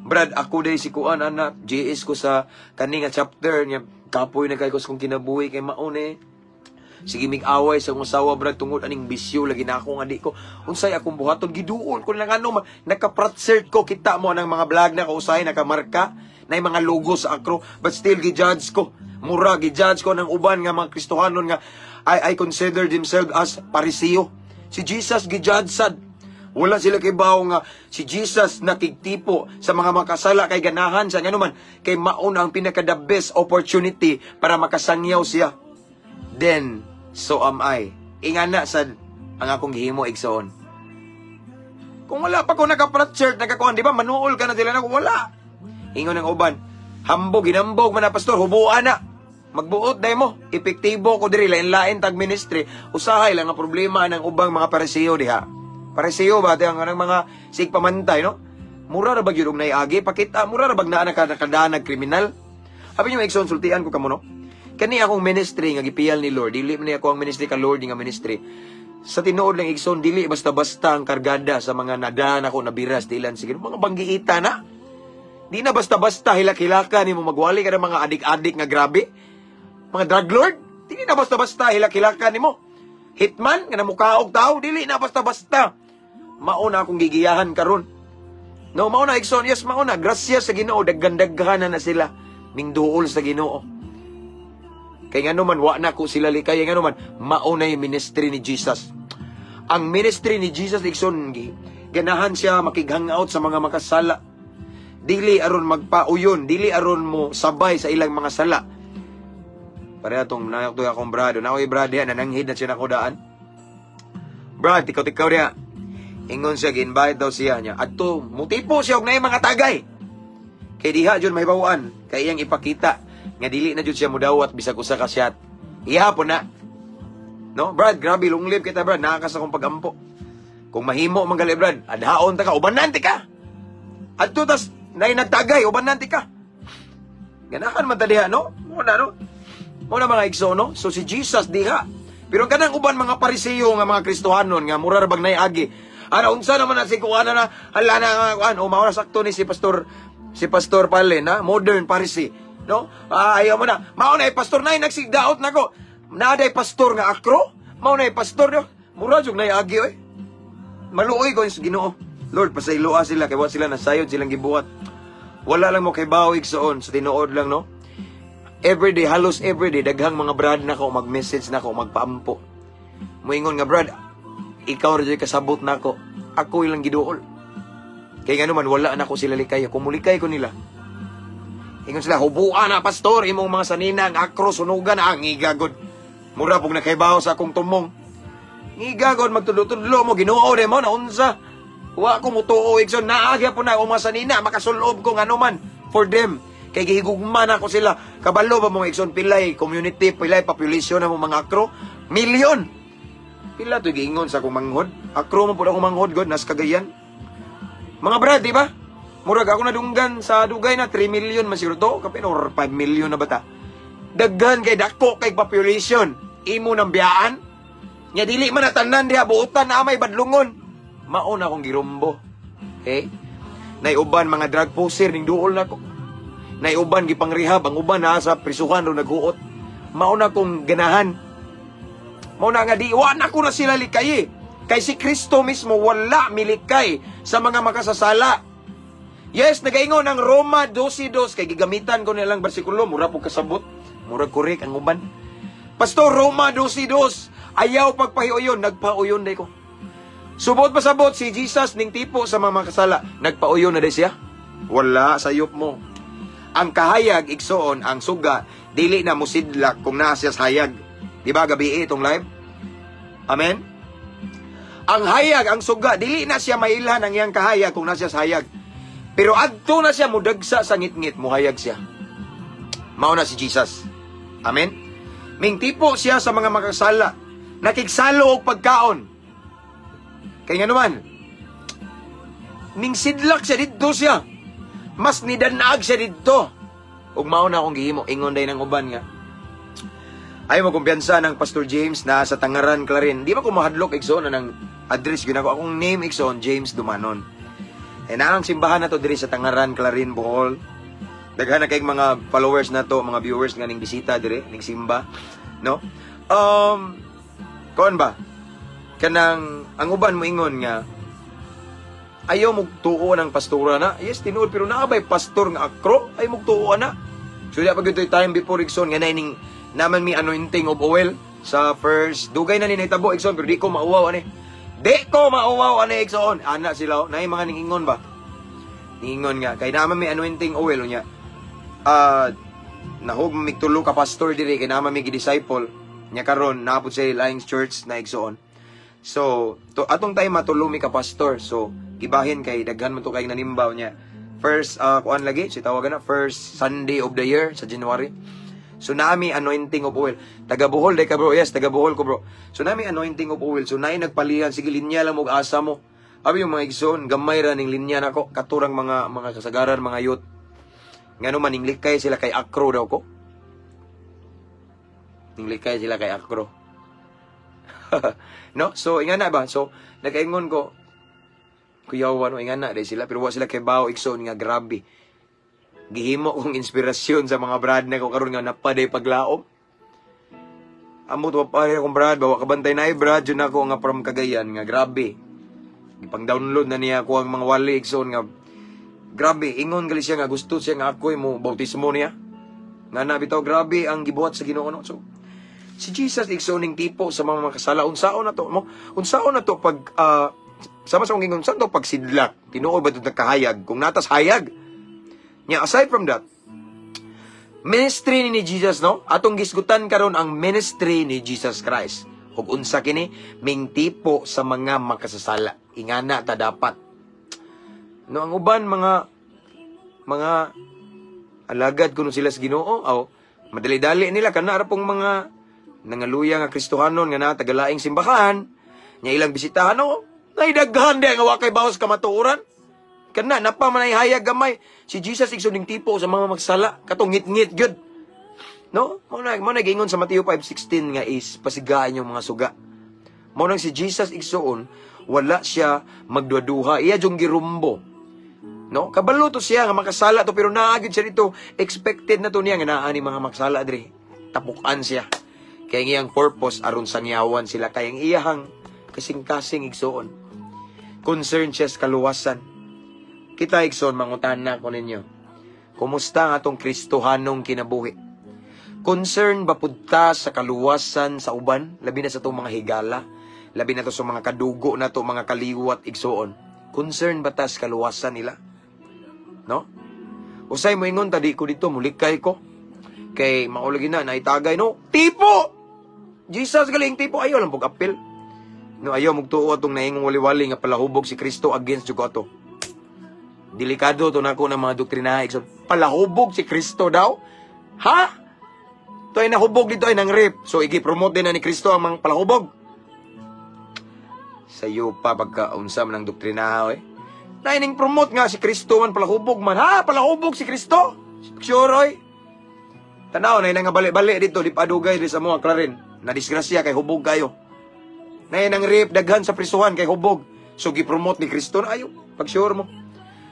Brad, ako day si kuan anak. GS ko sa kani nga chapter niya. Kapoy na kay ko sa kong kinabuhi kay maon eh. Sige mig away sa akong asawa, brad, tungod aning bisyo lagi na ako nga di ko unsay akong buhaton, giduol ko lang ano naka-frat shirt ko. Kita mo ang mga vlog na ko usay nakamarka na mga logo sa Akro, but still gi-judge ko, mura gi-judge ko ng uban nga mga Kristohanon nga I consider themselves as Pariseo. Si Jesus gi-judge sad. Wala sila kibaw nga si Jesus nakigtipo sa mga makasala kay ganahan sa ngano man kay mao na ang pinaka the best opportunity para makasangyaw siya. Then so am I. Ingana sad ang akong gihimo, igsoon. Kung wala pa ko naka-shirt, nakakuan, di ba? Manuol ka na sila na kung wala. Ingon ng uban, hambog, ginambog man na, pastor, hubuan na. Magbuot dahil mo. Epektibo ko diri, lain-lain tag ministry. Usahay lang ang problema ng ubang mga Pariseo diha. Pariseo ba, ang kanang mga sigpamantay, no? Mura ra bag yun og naiagi, pakita, mura ra bag naa nakadanag kriminal. Abi niyo, igsoon, sultian ko kamo, no? Kani akong ministry nga gipiyal ni Lord, dili man ni ako ang ministry ka Lord nga ministry. Sa tinuod lang, igsoon, dili basta-basta ang kargada sa mga nadaan ako nabiras dilan sige mga banggiita na. Di na basta-basta hilak-hilaka nimo magwali ka ng mga adik-adik nga grabe. Mga drug lord, dili na basta-basta hilak-hilaka nimo. Hitman nga namukaog tao, dili na basta-basta. Mao na akong gigiyahan karon. No, mao na, igsoon, yes, mao na. Grasya sa Ginoo, daghan-daghan na sila. Mingduol sa Ginoo. Kay ngano man wa na ko sila likay, ngano man mao na yung ministry ni Jesus. Ang ministry ni Jesus, igsoon, ganahan siya makig-hangout sa mga makasala. Dili aron magpauyon, dili aron mo sabay sa ilang mga sala. Pareha tong nayok to akong brado. Nakoy brad diha, nananghid na siya nako daan. Brad, tikaw-tikaw diha. Ingon siya, gi-invite daw siya niya. Adto, mutipo siya og naay mga tagay. Kay diha jud mahibaw-an, kay iyang ipakita nga dili na jud siya mudawat bisag usa ka shot. Iha po na. No, Brad, grabe long live kita, Brad, naa ka sa akong pagampo. Kung mahimo man gali, Brad, adhaon ta ka, ubanan ti ka. Adto tas nay nagtagay, ubanan ti ka. Ganahan man ta diha, no? Mo na, no? Mo na mga igsoon, no? So si Jesus diha. Pero kanang uban mga Pariseo nga mga Kristohanon nga mura ra bag nay agi. Ana unsa naman na si kuana na hala na kuan o mao na sakto ni si Pastor Pale na modern Pharisee, no? Ah, ayaw mo na. Mao na pastor nay nagsigdaot nako. Naaday pastor nga akro? Mao na pastor no? Mura jud nay agi oy. Maluoy ko sa Ginoo. Lord, pasayloa sila kay wa sila nasayod silang gibuhat. Wala lang mo kay bawig soon sa tinuod lang, no? Everyday, halos everyday, daghang mga brad na ko mag-message na ko, magpaampo. Muingon nga, "Brad, ikaw ra jud kasabot nako." Ako ilang giduol. Kay ngano man wala na ko sila likay. Kung mulikay ko nila. Ingon sila, "Hubuan na, pastor, imong mga sanina, ang akro, sunugan, ang ngigagod." Mura pug nakaibaw sa akong tumong. Ngigagod, magtudlo-tudlo mo, Ginoo de mo, naunsa. Wa ko mutuo, igsoon, naagya po na akong mga sanina, makasulob ko ngano man, for them. Kay gihigugma na ko sila. Kabalo ba mga igsoon, pilay community, pilay population na mo mga akro? Milyon! Pila to giingon sa akong manghod? Akro mo po akong manghod, God, nas Cagayan. Mga brad, di ba? Murag ako nadunggan sa dugay na 3 million man siguro to, kapin or 5 million na bata. Daghan kay dako kay population. Imo nang biyaan. Nya dili man na tanan diha buotan na may badlungon. Mao na akong girumbo. Okay? Nay uban mga drug poser ning duol nako. Nay uban gipang rehab, ang uban na sa prisuhan ro naghuot. Mao na akong ganahan. Mao na nga di wa na ko na sila likay. Kay si Kristo mismo wala milikay sa mga makasasala. Yes, nagaingon ang Roma 12:2 kay gigamitan ko nilang bersikulo, mura po kasabot, mura korek ang uban. Pastor, Roma 12:2, ayaw pagpahiuyon, nagpauyon day ko. Subot pasabot si Jesus ning tipo sa mga makasala, nagpauyon na day siya? Wala, sayop mo. Ang kahayag, igsoon, ang suga, dili na musidlak kung naa siya sa hayag. Di ba gabi itong live? Amen? Ang hayag, ang suga, dili na siya mailhan ang iyang kahayag kung naa siya sa hayag. Pero adto na siya mudagsa sa ngitngit, muhayag siya. Mao na si Jesus. Amen? Mingtipo siya sa mga makasala. Nakigsalo og pagkaon. Kay nga naman, ning sidlak siya didto siya. Mas nidanaag siya didto. Ug mao na akong gihimo, ingon day ng uban nga. Ay mo kumpiyansa ng Pastor James na sa Tangaran, Clarin. Di ba ko mahadlok, igsoon, na ng address gyud ako akong name, igsoon, James Dumanon. E na ang simbahan na to diri sa Tangaran, Clarin, Bohol. Daghan na kayong mga followers na to, mga viewers nga ning bisita diri, ning simba, no? Kuan ba? Kanang ang uban mo ingon nga ayaw mo tuo ng pastora na. Yes, tinuod, pero naa bay pastor nga akro, ay mo tuo na. So di pa gyud time before, igsoon, nga ning naman mi anointing of oil sa first dugay na ni nahitabo, igsoon, pero di ko mauwaw ani. Di ko mauwaw ani, igsoon. Ana sila, oh. Naay mga ningingon ba? Ningingon nga kay naa man may anointing oil niya. Ah, nahog mig tulo ka pastor diri kay naa man may disciple nya karon naa pod sa laing church na, igsoon. So, to atong time matulo mi ka pastor. So, gibahin kay daghan man to kay nanimbaw niya. First kuan lagi, si tawagan na first Sunday of the year sa January. So naa mi anointing of oil. Taga Bohol day ka, bro. Yes, taga Bohol ko, bro. So naa mi anointing of oil. So naay nagpalihan, sige, linya lang og asa mo. Abi yung mga igsoon, gamay ra ning linya nako katurang mga kasagaran, mga youth. Ngano man ninglikay sila kay akro daw ko. Ninglikay sila kay akro. No? So ingana ba? So nakaingon ko kuyawa, no, ingana dai sila pero wa sila kay bao, igsoon, nga grabe. Gihimo kong inspirasyon sa mga brad na ko karon nga napaday paglaom. Amo to pa akong brad, bawa kabantay na brad jud nako nga from Cagayan nga grabe. Gipang-download na niya ako ang mga wali, igsoon, nga grabe ingon gali siya nga gusto siya nga ako'y mo bautismo niya. Nga na bitaw grabe ang gibuhat sa Ginoo, no. So si Jesus, igsoon, ning tipo sa mga makasala, unsaon na to mo? Unsaon na to pag sama sa akong gingon to pagsidlak? Tinuod ba to nagkahayag kung natas hayag? Nya aside from that, ministry ni Jesus, no? Atong gisgutan karon ang ministry ni Jesus Christ. Ug unsa kini? Mingtipo sa mga makasasala. Ingana ta dapat. No, ang uban mga alagad kuno sila sa Ginoo, aw madali-dali nila kana ra pong mga nangaluya nga Kristohanon nga naa tagalaing simbahan nya ilang bisitahan, no, naidaghan di nga wa kay bawas kamatuoran. Kana napa man ay hayag gamay. Si Jesus, igsoon, ning tipo sa mga magsala katong ngit-ngit gyud, no? Mao na giingon sa Mateo 5:16 nga is pasigaan yung mga suga. Mao nang si Jesus, igsoon, wala siya magduha-duha, iya jung girumbo. No? Kabalo to siya nga makasala to pero naa gyud siya dito. Expected na to niya nga naa ni mga magsala diri. Tapukan siya. Kay ang iyang purpose aron sangyawan sila, kay ang iyahang kasing-kasing, igsoon. Concern siya sa kaluwasan. Kita, igsoon, mangutana ko ninyo. Kumusta ang atong Kristohanong kinabuhi? Concern ba pud ta sa kaluwasan sa uban? Labi na sa atong mga higala? Labi na to sa mga kadugo na to, mga kaliwat, igsoon. Concern ba ta sa kaluwasan nila? No? Usay mo ingon ta, di ko dito, mulikay ko. Kay maulagi na, naitagay, no? Tipo! Jesus galing tipo, ayaw lang pug apil. No, ayaw mugtuo atong naingong wali-wali nga palahubog si Kristo, against jud ko ato. Delikado to nako ng mga doktrina. Igsoon. Palahubog si Kristo daw? Ha? To ay nahubog dito ay nang rape. So igi-promote din na ni Kristo ang mga palahubog. Sa iyo pa pagka unsa man ang doktrina, oy. Naining promote nga si Kristo man palahubog man. Ha? Palahubog si Kristo? Sure, oy. Tanaw na nga bali-bali dito di padugay di sa mga Clarin. Na disgrasya kay hubog kayo. Na nang rape daghan sa prisuhan kay hubog. So gi-promote ni Kristo na ayo. Pag sure mo.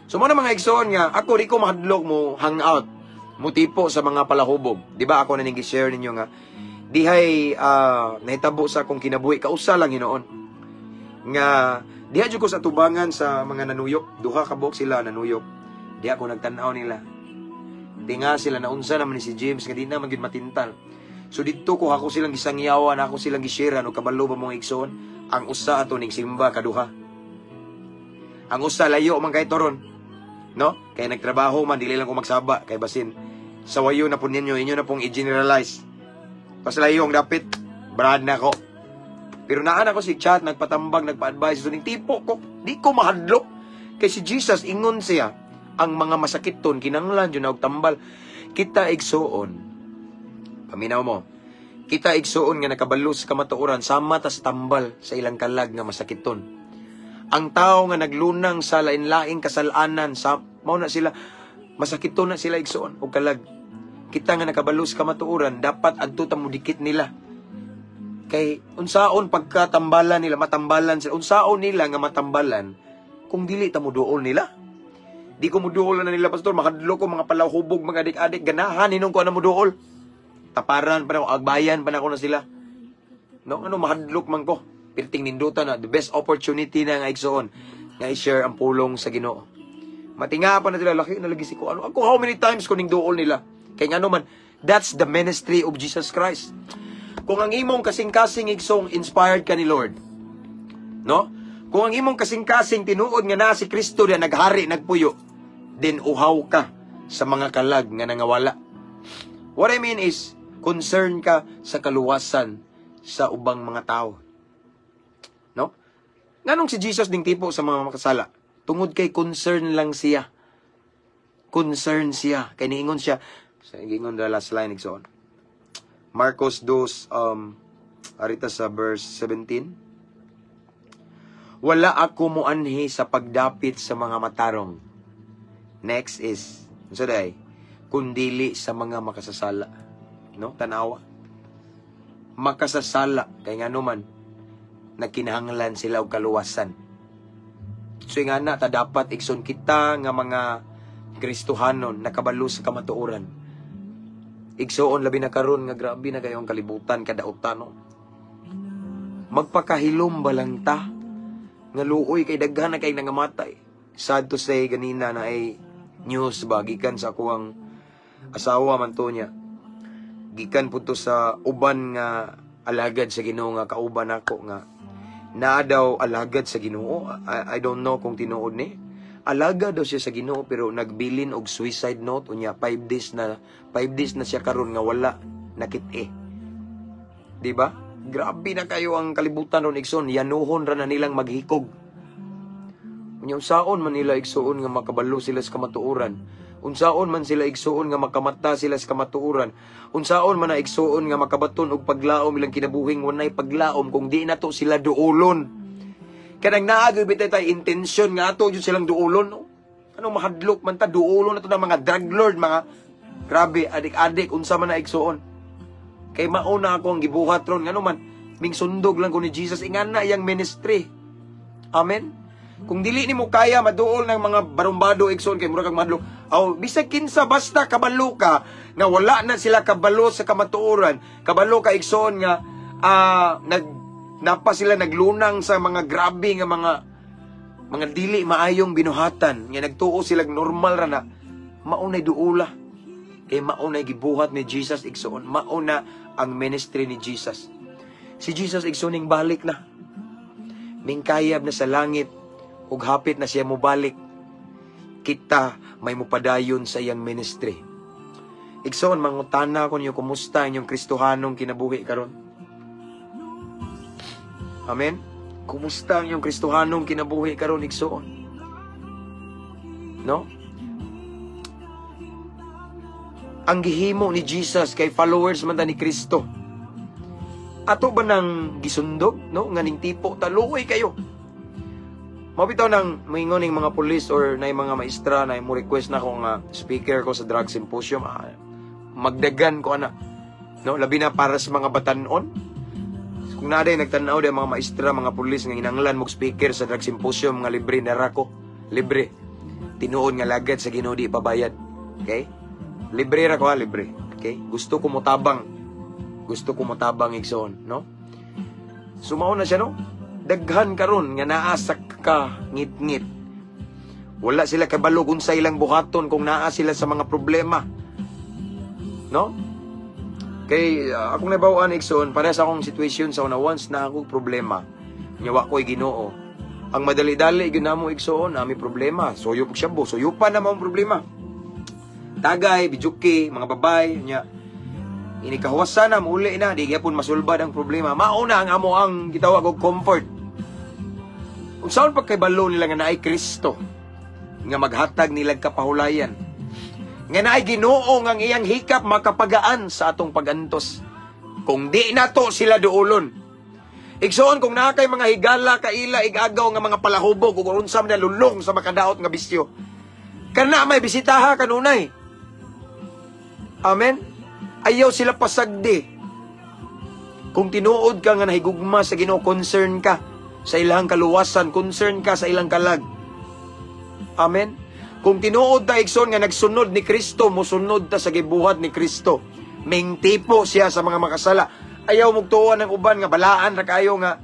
So mo na mga igsoon nga ako di ko mahadlok mo hang out mo tipo sa mga palahubog. Di ba ako na ning share ninyo nga dihay nahitabo sa akong kinabuhi kausa lang hinuon. Nga diha jud ko sa tubangan sa mga nanuyok, duha ka buok sila nanuyok. Diha ko nagtan-aw nila. Tinga sila na unsa naman ni si James nga di naman gyud matintal. So didto ko ako silang gisangyawan, ako silang gisharean og kabalo ba mong igsoon, ang usa ato ning simba kaduha. Ang usa layo man kay toron. No? Kay nagtrabaho man, dili lang ko magsaba kay basin sa wayo na po ninyo, inyo na pong i-generalize. Pas layo ang dapit, brad na ko. Pero naan ako si chat, nagpatambag, nagpa-advise. So, ning tipo ko, di ko mahadlok. Kay si Jesus, ingon siya, ang mga masakiton, kinanglan, yun og tambal. Kita, igsuon, paminaw mo, kita, igsuon, nga nakabalo sa kamatuoran, sama ta sa tambal sa ilang kalag nga masakiton. Ang tao nga naglunang sa lain-laing kasalanan, sa mao na sila, masakiton na sila, igsuon, og kalag. Kita nga nakabalo sa kamatuoran, dapat adto ta mudikit nila. Kay unsaon pagkatambalan nila, matambalan sila, unsaon nila nga matambalan kung dili ta moduol nila? Di ko moduol na nila, pastor, makadlo ko mga palahubog, mga adik-adik, ganahan hinong ko na moduol. Taparan pa na ako, agbayan pa na ako na sila. No, ano mahadlok man ko. Pirting ninduta na the best opportunity na nga, igsoon, nga i-share ang pulong sa Ginoo. Matinga pa na sila, laki na lagi si ko. Ano, ako how many times ko ning duol nila. Kay ngano man, that's the ministry of Jesus Christ. Kung ang imong kasing-kasing, igsoong, inspired ka ni Lord, no? Kung ang imong kasing-kasing tinuod nga naa si Kristo na naghari, nagpuyo, then uhaw ka sa mga kalag nga nangawala. What I mean is, concern ka sa kaluwasan sa ubang mga tao. No? Nganong si Jesus ning tipo sa mga makasala? Tungod kay concern lang siya. Concern siya. Kay niingon siya, sa ingon the last line, igsoon. Marcos 2, arita sa verse 17. "Wala ako moanhi sa pagdapit sa mga matarong." Next is, unsa day? "Kundili sa mga makasasala." No? Tanawa. Makasasala kay ngano man nagkinahanglan sila og kaluwasan. So nga na ta dapat, igsoon, kita nga mga Kristohanon nakabalo sa kamatuoran. Igsoon, labi na karon nga grabe na kayong kalibutan kadautan, no. Magpakahilom ba lang ta nga luoy kay daghan na kay nangamatay. Sad to say, ganina na ay news ba gikan sa akuang asawa man to niya. Gikan pud to sa uban nga alagad sa Ginoo nga kauban nako nga naa daw alagad sa Ginoo. I don't know kung tinuod ni. Alagad daw siya sa Ginoo pero nagbilin og suicide note, unya 5 days na, 5 days na siya karon nga wala nakit-i. Di ba? Grabe na kayo ang kalibutan ron, igsoon, yanuhon ra na nilang maghikog. Unya unsaon man nila, igsuon, nga makabalo sila sa kamatuoran? Unsaon man sila, igsuon, nga makamata sila sa kamatuoran? Unsaon man na, igsuon, nga makabaton og paglaom ilang kinabuhing walay paglaom kung di nato sila duolon? Kanang naa gyud bitay tay intensyon nga ato jud silang duolon, no? Anong mahadlok man ta, duolon na to ng mga drug lord, mga grabe, adik-adik, unsa man na, igsuon. Kay mauna ako ang gibuhat ron, ngano man ming sundog lang ko ni Jesus, ingan na iyang ministry. Amen. Kung dili nimo kaya maduol ng mga barumbado, igsoon, kay mura kang madlok. Aw, bisag kinsa, basta kabalo ka nga wala na sila kabalo sa kamatuoran. Kabalo ka, igsoon, nga nag napa sila naglunang sa mga grabe nga mga dili maayong binuhatan nga nagtuo sila normal ra na, maunay duula. Kay maunay gibuhat ni Jesus, igsoon, mauna ang ministry ni Jesus. Si Jesus, igsoon, ning balik na. Mingkayab na sa langit ug hapit na siya mobalik. Kita may mupadayon sa iyang ministry. Igsoon, mangutana ko niyo, kumusta inyong Kristohanong kinabuhi karon? Amen? Kumusta ang inyong Kristohanong kinabuhi karon, igsoon? No? Ang gihimo ni Jesus kay followers man ta ni Kristo. Ato ba nang gisundog, no? Nga ning tipo taluoy kayo. Mao bitaw nang moingon ning mga pulis or na mga maestra na mo request na ko nga speaker ko sa drug symposium, magdagan ko ana. No, labi na para sa mga batanon. Kung naa day nagtan-aw day mga maestra, mga pulis nga inanglan mo speaker sa drug symposium nga libre na ra ko. Libre. Tinuod nga lagad sa Ginoo, di pabayad. Okay? Libre ra ko ha, libre. Okay? Gusto ko motabang. Gusto ko motabang, igsoon, no? Sumao na siya, no? Daghan karon nga naa sa ka ngit-ngit. Wala sila kabalo kung sa ilang buhaton kung naa sila sa mga problema. No? Kay akong nabaw-an, igsoon, para sa akong situation sa una, once na ako problema, nya wa ko'y Ginoo. Ang madali-dali gyud namo, igsoon, nami problema. Suyo pag shabu, suyo pa na ang problema. Tagay, bijuki, mga babay, nya ini kahuwasan na, muli na, di gyapon masulbad ang problema. Mauna ang amo ang gitawag og comfort. Unsaon pagkabalo nila nga naay Kristo nga maghatag nilag kapahulayan? Nga naay Ginoo nga ang iyang hikap makapagaan sa atong pagantos. Kung di nato sila duolon. Igsoon, kung naa kay mga higala, kaila, igagaw nga mga palahubog ug unsa man na lulong sa makadaot nga bisyo. Kana may bisitaha kanunay. Amen. Ayaw sila pasagdi. Kung tinuod ka nga nahigugma sa Ginoo, concern ka sa ilang kaluwasan, concern ka sa ilang kalag. Amen. Kung tinuod ta, igsoon, nga nagsunod ni Kristo, musunod ta sa gibuhat ni Kristo. Mingtipo siya sa mga makasala. Ayaw mugtuon ng uban nga balaan ra kayo nga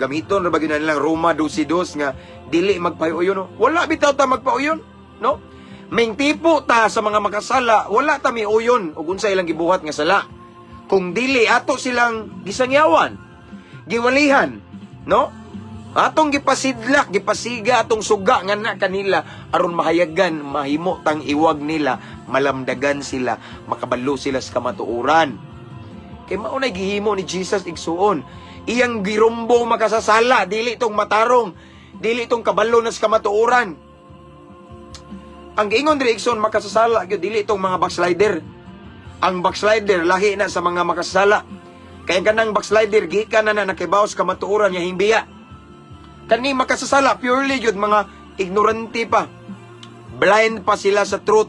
gamiton ra ba gyud na nilang Roma 12:2 nga dili magpauyon, no? Wala bitaw ta magpauyon, no? Mingtipo ta sa mga makasala, wala ta miuyon ug unsa ilang gibuhat nga sala. Kung dili ato silang gisangyawan, giwalihan, no? Atong gipasidlak, gipasiga atong suga nga na kanila aron mahayagan, mahimo tang iwag nila, malamdagan sila, makabalo sila sa kamatuoran. Kay mao nay gihimo ni Jesus, igsuon. Iyang girumbo makasasala, dili tong matarong, dili tong kabalo na sa kamatuoran. Ang giingon diri, igsoon, makasasala gyud, dili tong mga backslider. Ang backslider lahi na sa mga makasasala. Kay ang kanang backslider gikan na na nakibaw sa kamatuoran nga himbiya. Kani makasasala purely gyud mga ignorante pa. Blind pa sila sa truth.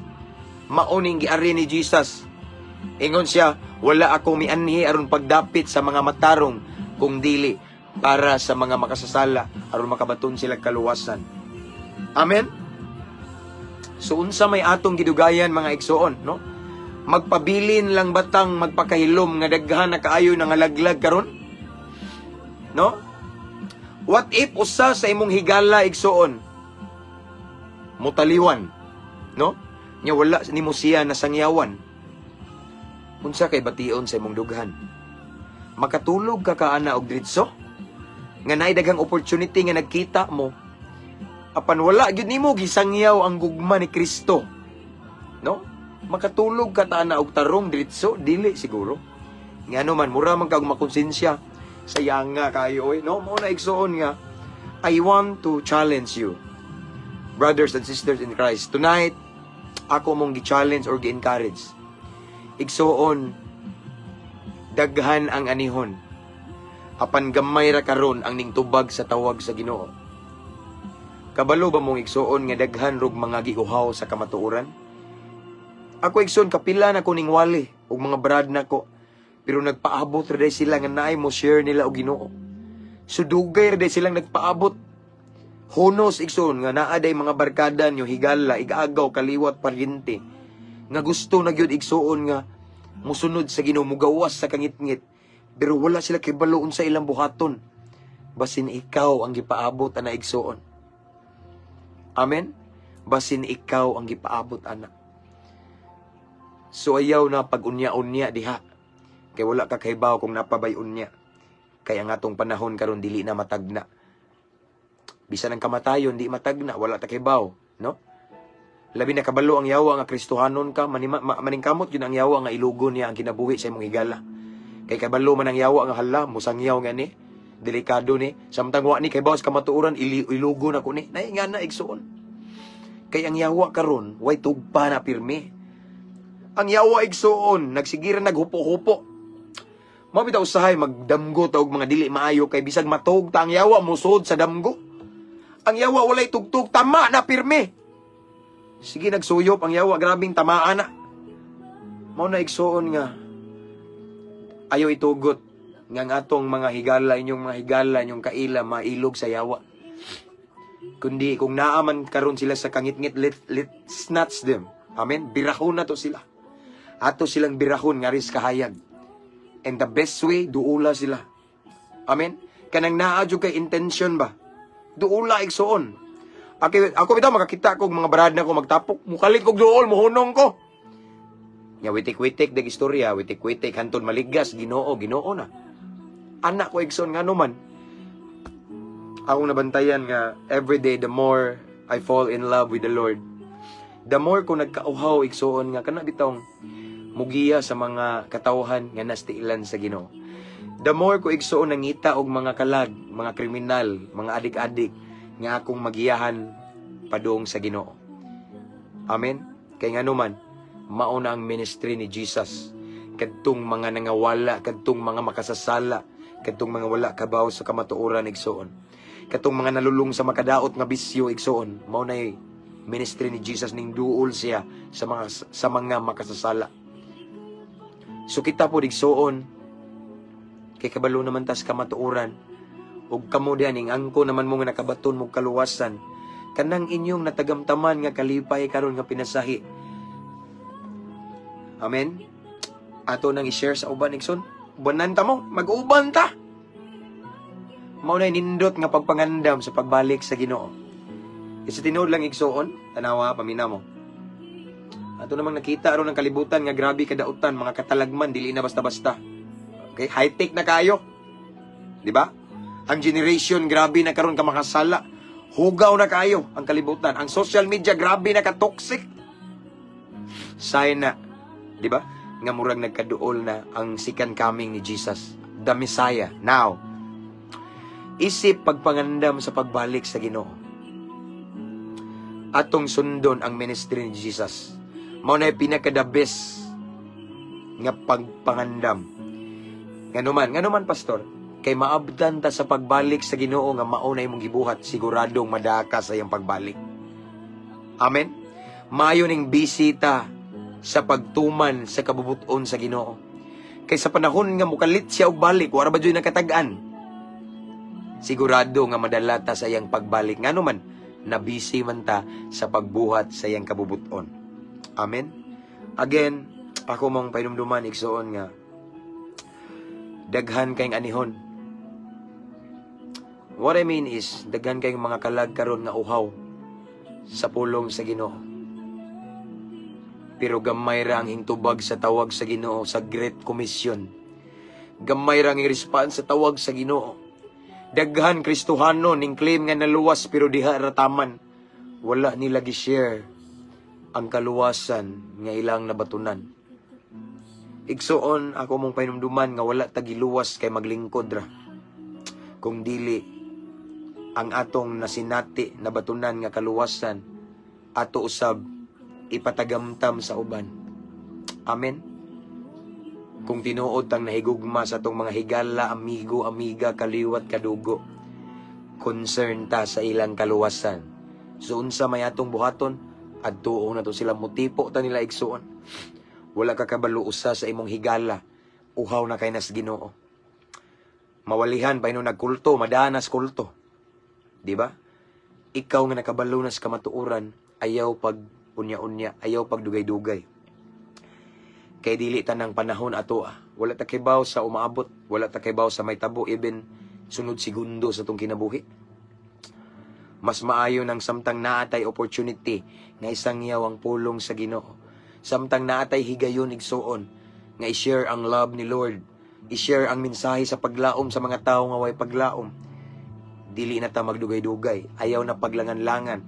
Mao ning giari ni Jesus. Ingon siya, "Wala ako mianhi aron pagdapit sa mga matarong kung dili para sa mga makasasala aron makabaton sila kaluwasan." Amen. So unsa may atong gidugayan, mga igsoon, no? Magpabilin lang batang magpakahilom nga daghan na kaayo nangalaglag karon? No? What if usa sa imong higala, igsoon, mutaliwan, no? Nya wala nimo siya nasangyawan. Unsa kay bation sa imong dughan? Makatulog ka kaana og diretso? Nga naay daghang opportunity nga nagkita mo apan wala gyud nimo gisangyaw ang gugma ni Kristo. No? Makatulog ka ta ana og tarong diretso? Dili siguro. Ngano man, mura man kag makonsensya. Sayanga kayo oy, no? Mao na, igsoon, nga I want to challenge you, brothers and sisters in Christ. Tonight, ako mong gi-challenge or gi-encourage. Igsoon, daghan ang anihon. Apan gamay ra karon ang ningtubag sa tawag sa Ginoo. Kabalo ba mong, igsoon, nga daghan rog mga giuhaw sa kamatuoran? Ako, igsoon, kapila na ko ning wali ug mga brad nako. Pero nagpaabot ra day sila nga naay mo share nila og Ginoo. So dugay ra day silang nagpaabot. Honos, igsoon, nga naa day mga barkada nyo, higala, igagaw, kaliwat, paryente nga gusto na gyud, igsoon, nga musunod sa Ginoo, mugawas sa kangitngit. Pero wala sila kibalo unsa ilang buhaton. Basin ikaw ang gipaabot ana, igsoon. Amen? Basin ikaw ang gipaabot ana. So ayaw na pag-unya-unya diha. Kay wala ka kahibaw kung napabay unya. Kay ang atong panahon karon dili na matagna. Bisan ang kamatayon di matagna, wala ta kahibaw, no? Labi na kabalo ang yawa nga Kristohanon ka, maningkamot yun ang yawa nga ilugon niya ang kinabuhi sa imong higala. Kay kabalo man ang yawa nga hala, musangyaw nga ni, delikado ni. Samtang wa ni kay sa kamatuoran, ilugon ako ni. Nay nga na, igsoon. Kay ang yawa karon, way tugpa na pirmi. Ang yawa, igsoon, nagsigira naghupo-hupo. Mao bitaw usahay magdamgo ta og mga dili maayo kay bisag matug ta, ang yawa musod sa damgo. Ang yawa walay tugtog, tama na pirmi. Sige nagsuyop ang yawa, grabing tamaan na. Mao na, igsoon, nga ayaw itugot nga ang atong mga higala, inyong mga higala, inyong kaila, mailog sa yawa. Kundi kung naaman karon sila sa kangitngit, let snatch them. Amen? Birahon na to sila. Ato silang birahon nga ris kahayag. And the best way, duula sila. Amen? Kanang naa jud kay intention ba? Duula, igsoon. Ako bitaw makakita kog mga brad na ko magtapok, mukalit kog duol, muhunong ko. Nya witik-witik dag istorya, witik-witik hantod maligas, Ginoo, Ginoo na. Anak ko, igsoon, ngano man. Akong nabantayan nga every day the more I fall in love with the Lord, the more ko nagkauhaw, igsoon, nga kana bitong mugiya sa mga katawhan nga nastiilan sa Ginoo. The more ko, igsoon, nangita og mga kalag, mga kriminal, mga adik-adik nga akong magiyahan padung sa Ginoo. Amen. Kay ngano man, mao na ang ministry ni Jesus. Kadtong mga nangawala, kadtong mga makasasala, kadtong mga wala kabaw sa kamatuoran, igsoon. Kadtong mga nalulong sa makadaot nga bisyo, igsoon, mao na ministry ni Jesus, ning duol siya sa mga makasasala. So kita po, igsoon, kay kabalo naman tas kamatuoran ug kamo diyan ning angko naman mo nga nakabaton mo kaluwasan, kanang inyong natagamtaman nga kalipay karon nga pinasahi. Amen. Ato nang i-share sa uban, igsoon. Ubanan ta mo, mag-uban ta. Mao na nindot nga pagpangandam sa pagbalik sa Ginoo. Kasi tinuod lang, igsoon, tanawa, pamina mo. Ato namang nakita aron ang kalibutan nga grabe kadautan, mga katalagman, dili na basta-basta. Okay, high-tech na kayo. Di ba? Ang generation, grabe na karon ka makasala. Hugaw na kayo ang kalibutan. Ang social media, grabe na ka toxic. Sign na, di ba? Nga murag nagkaduol na ang second coming ni Jesus, the Messiah. Now, isip pagpangandam sa pagbalik sa Ginoo, atong sundon ang ministry ni Jesus. Mao na pinaka the best nga pagpangandam. Ngano man, pastor? Kay maabdan ta sa pagbalik sa Ginoo nga mao na imong gibuhat, siguradong madaka sa iyang pagbalik. Amen. Maayo ning bisita sa pagtuman sa kabubuton sa Ginoo. Kay sa panahon nga mukalit siya og balik, wala ba dyo'y nakatag-an? Sigurado nga madala ta sa iyang pagbalik. Ngano man, nabisi man ta sa pagbuhat sa iyang kabubuton. Amen. Again, ako mong painumduman, igsuon, nga daghan kayong anihon. What I mean is, daghan kayong mga kalag karon nga uhaw sa pulong sa Ginoo. Pero gamay ra ang hingtubag sa tawag sa Ginoo sa Great Commission. Gamay ra ang response sa tawag sa Ginoo. Daghan Kristohano ning claim nga naluwas, pero diha ra taman. Wala nila gi-share ang kaluwasan nga ilang nabatunan. Igsuon, ako mong pahinumduman nga wala ta giluwas kay maglingkod ra. Kung dili ang atong nasinati, nabatunan nga kaluwasan, ato usab ipatagamtam sa uban. Amen. Kung tinuod tang nahigugma sa atong mga higala, amigo, amiga, kaliwat, kadugo, concern ta sa ilang kaluwasan. So unsa may atong buhaton, adtuon na to sila, mutipo ta nila, igsuon. Wala ka kabalo usa sa imong higala, uhaw na kay nas Ginoo. Mawalihan pa nagkulto, madanas kulto. Di ba? Ikaw nga nakabalo nas kamatuoran, ayaw pag unya-unya, ayaw pag dugay-dugay. Kay dili tanang panahon ato ah. Wala ta kibaw sa umaabot, wala ta kibaw sa may tabo even sunod segundo sa tong kinabuhi. Mas maayo nang samtang naatay opportunity nga isangyaw ang pulong sa Ginoo. Samtang naatay higayon, igsuon, nga i-share ang love ni Lord, i-share ang mensahe sa paglaom sa mga tao nga way paglaom. Dili na ta magdugay-dugay, ayaw na paglangan-langan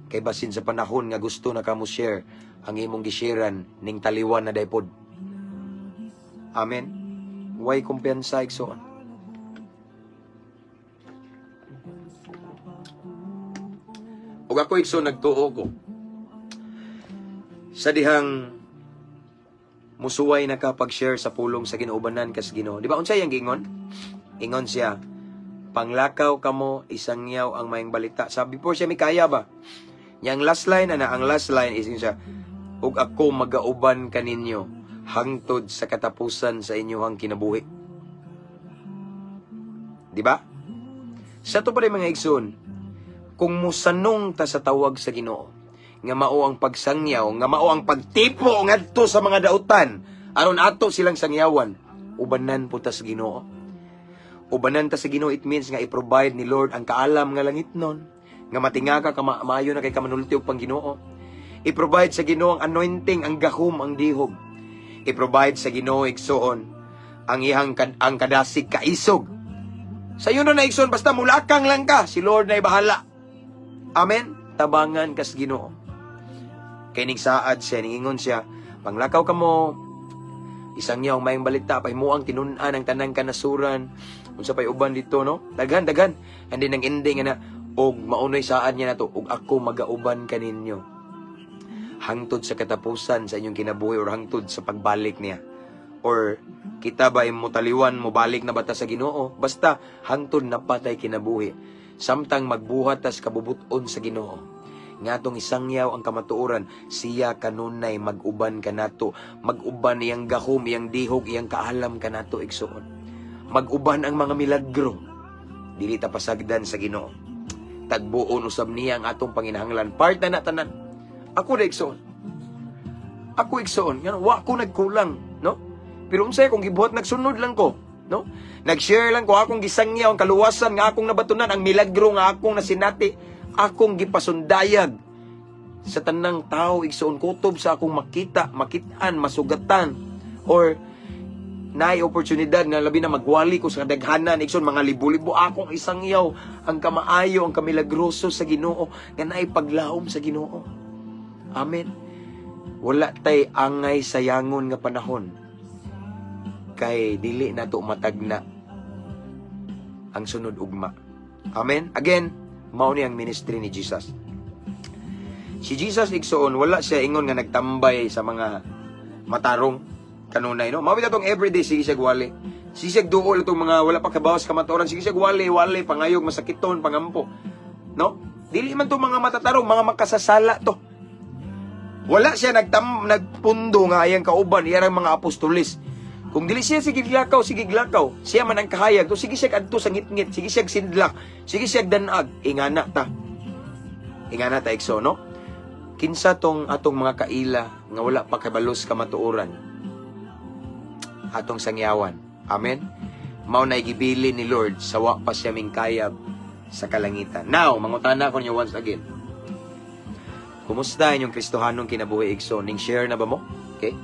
kay basin sa panahon nga gusto na kamo share ang imong gisharean ning taliwan na daypod. Amen. Way kumpiyansa, igsoon. Ug ako, igsoon, nagtuo ko sa dihang musuway na ka pag-share sa pulong sa Ginoo, ubanan kas Ginoo. Di ba unsay ang giingon? Ingon siya, "Panglakaw kamo, isangyaw ang maayong balita." Sabi before siya mikaya ba? Yang last line ana, ang last line is siya, "Ug ako magauban kaninyo hangtod sa katapusan sa inyong kinabuhi." Di ba? Sa to pa rin, mga igsoon, kung musanong ta sa tawag sa Ginoo, nga mao ang pagsangyaw, nga mao ang pagtipo ngadto sa mga dautan, aron ato silang sangyawan, ubanan po ta sa Ginoo. Ubanan ta sa Ginoo, it means nga i-provide ni Lord ang kaalam nga langit nun, nga matinga ka, maayo na kay kamanulti og pang Ginoo. I-provide sa Ginoo ang anointing, ang gahom, ang dihog. I-provide sa Ginoo, igsoon, ang iyang ang kadasig kaisog. Sa iyo na, igsoon, basta mulakang lang ka, si Lord na ibahala. Amen. Tabangan kas Ginoo. Kay ning saad siya, ningingon siya, "Panglakaw kamo, isangyaw ang maayong balita, pahimuang tinun-an ang tanang kanasuran." Unsa pay uban dito, no? Daghan, daghan. And then ang ending na, og maunoy saad niya nato, "Ug ako magauban kaninyo hangtod sa katapusan sa inyong kinabuhi," or hangtod sa pagbalik niya. Or kita ba mutaliwan, mobalik na bata sa Ginoo? Basta hangtod na patay kinabuhi. Samtang magbuhat tas kabubuton sa Ginoo, nga atong isangyaw ang kamatuoran, siya kanunay mag-uban kanato, mag-uban iyang gahom, iyang dihog, iyang kaalam kanato, igsuon. Mag-uban ang mga milagro. Dili ta pasagdan sa Ginoo. Tagbuon usab niya ang atong panginahanglan. Part na na tanan. Ako na, igsuon. Ako, igsuon, ngano wa ko nagkulang, no? Pero unsay akong gibuhat, nagsunod lang ko, no? Nag-share lang ko akong gisangyaw ang kaluwasan nga akong nabatunan, ang milagro nga akong nasinati, akong gipasundayag sa tanang tao, igsuon, kutob sa akong makita, makitaan, masugatan or Naay oportunidad nga labi na magwali ko sa kadaghanan, igsoon, mga libo-libo, akong isangyaw ang kamaayo, ang kamilagroso sa Ginoo, nga naay paglaom sa Ginoo. Amen. Wala tay angay sayangon nga panahon kay dili nato matagna ang sunod ugma. Amen. Again, mao ni ang ministry ni Jesus. Si Jesus, igsoon, wala siya ingon nga nagtambay sa mga matarong kanunay, no? Mao tong everyday sige siya wali. Sige siya duol itong mga wala pa kabawas kamatuoran, sige siya wali, wali, pangayog, masakiton, pangampo. No? Dili man to mga matatarong, mga makasasala to. Wala siya nagpundo nga ayang kauban, iyarang mga apostolis. Kung dili siya sige glakaw, sige glakaw. Siya man ang kahayag, to sige siya adto sa ngitngit, sige siya sindlak, sige siya danag, ingana ta. Ingana ta, igsoon, no? Kinsa tong atong mga kaila nga wala pa kabalos kamatuoran? Atong sangyawan. Amen? Mao na gibili ni Lord sa wa pa siya mingkayab sa kalangitan. Now, mangutana ko niyo once again. Kumusta inyong Kristohanong kinabuhi, igsoon? Ning share na ba mo? Okay?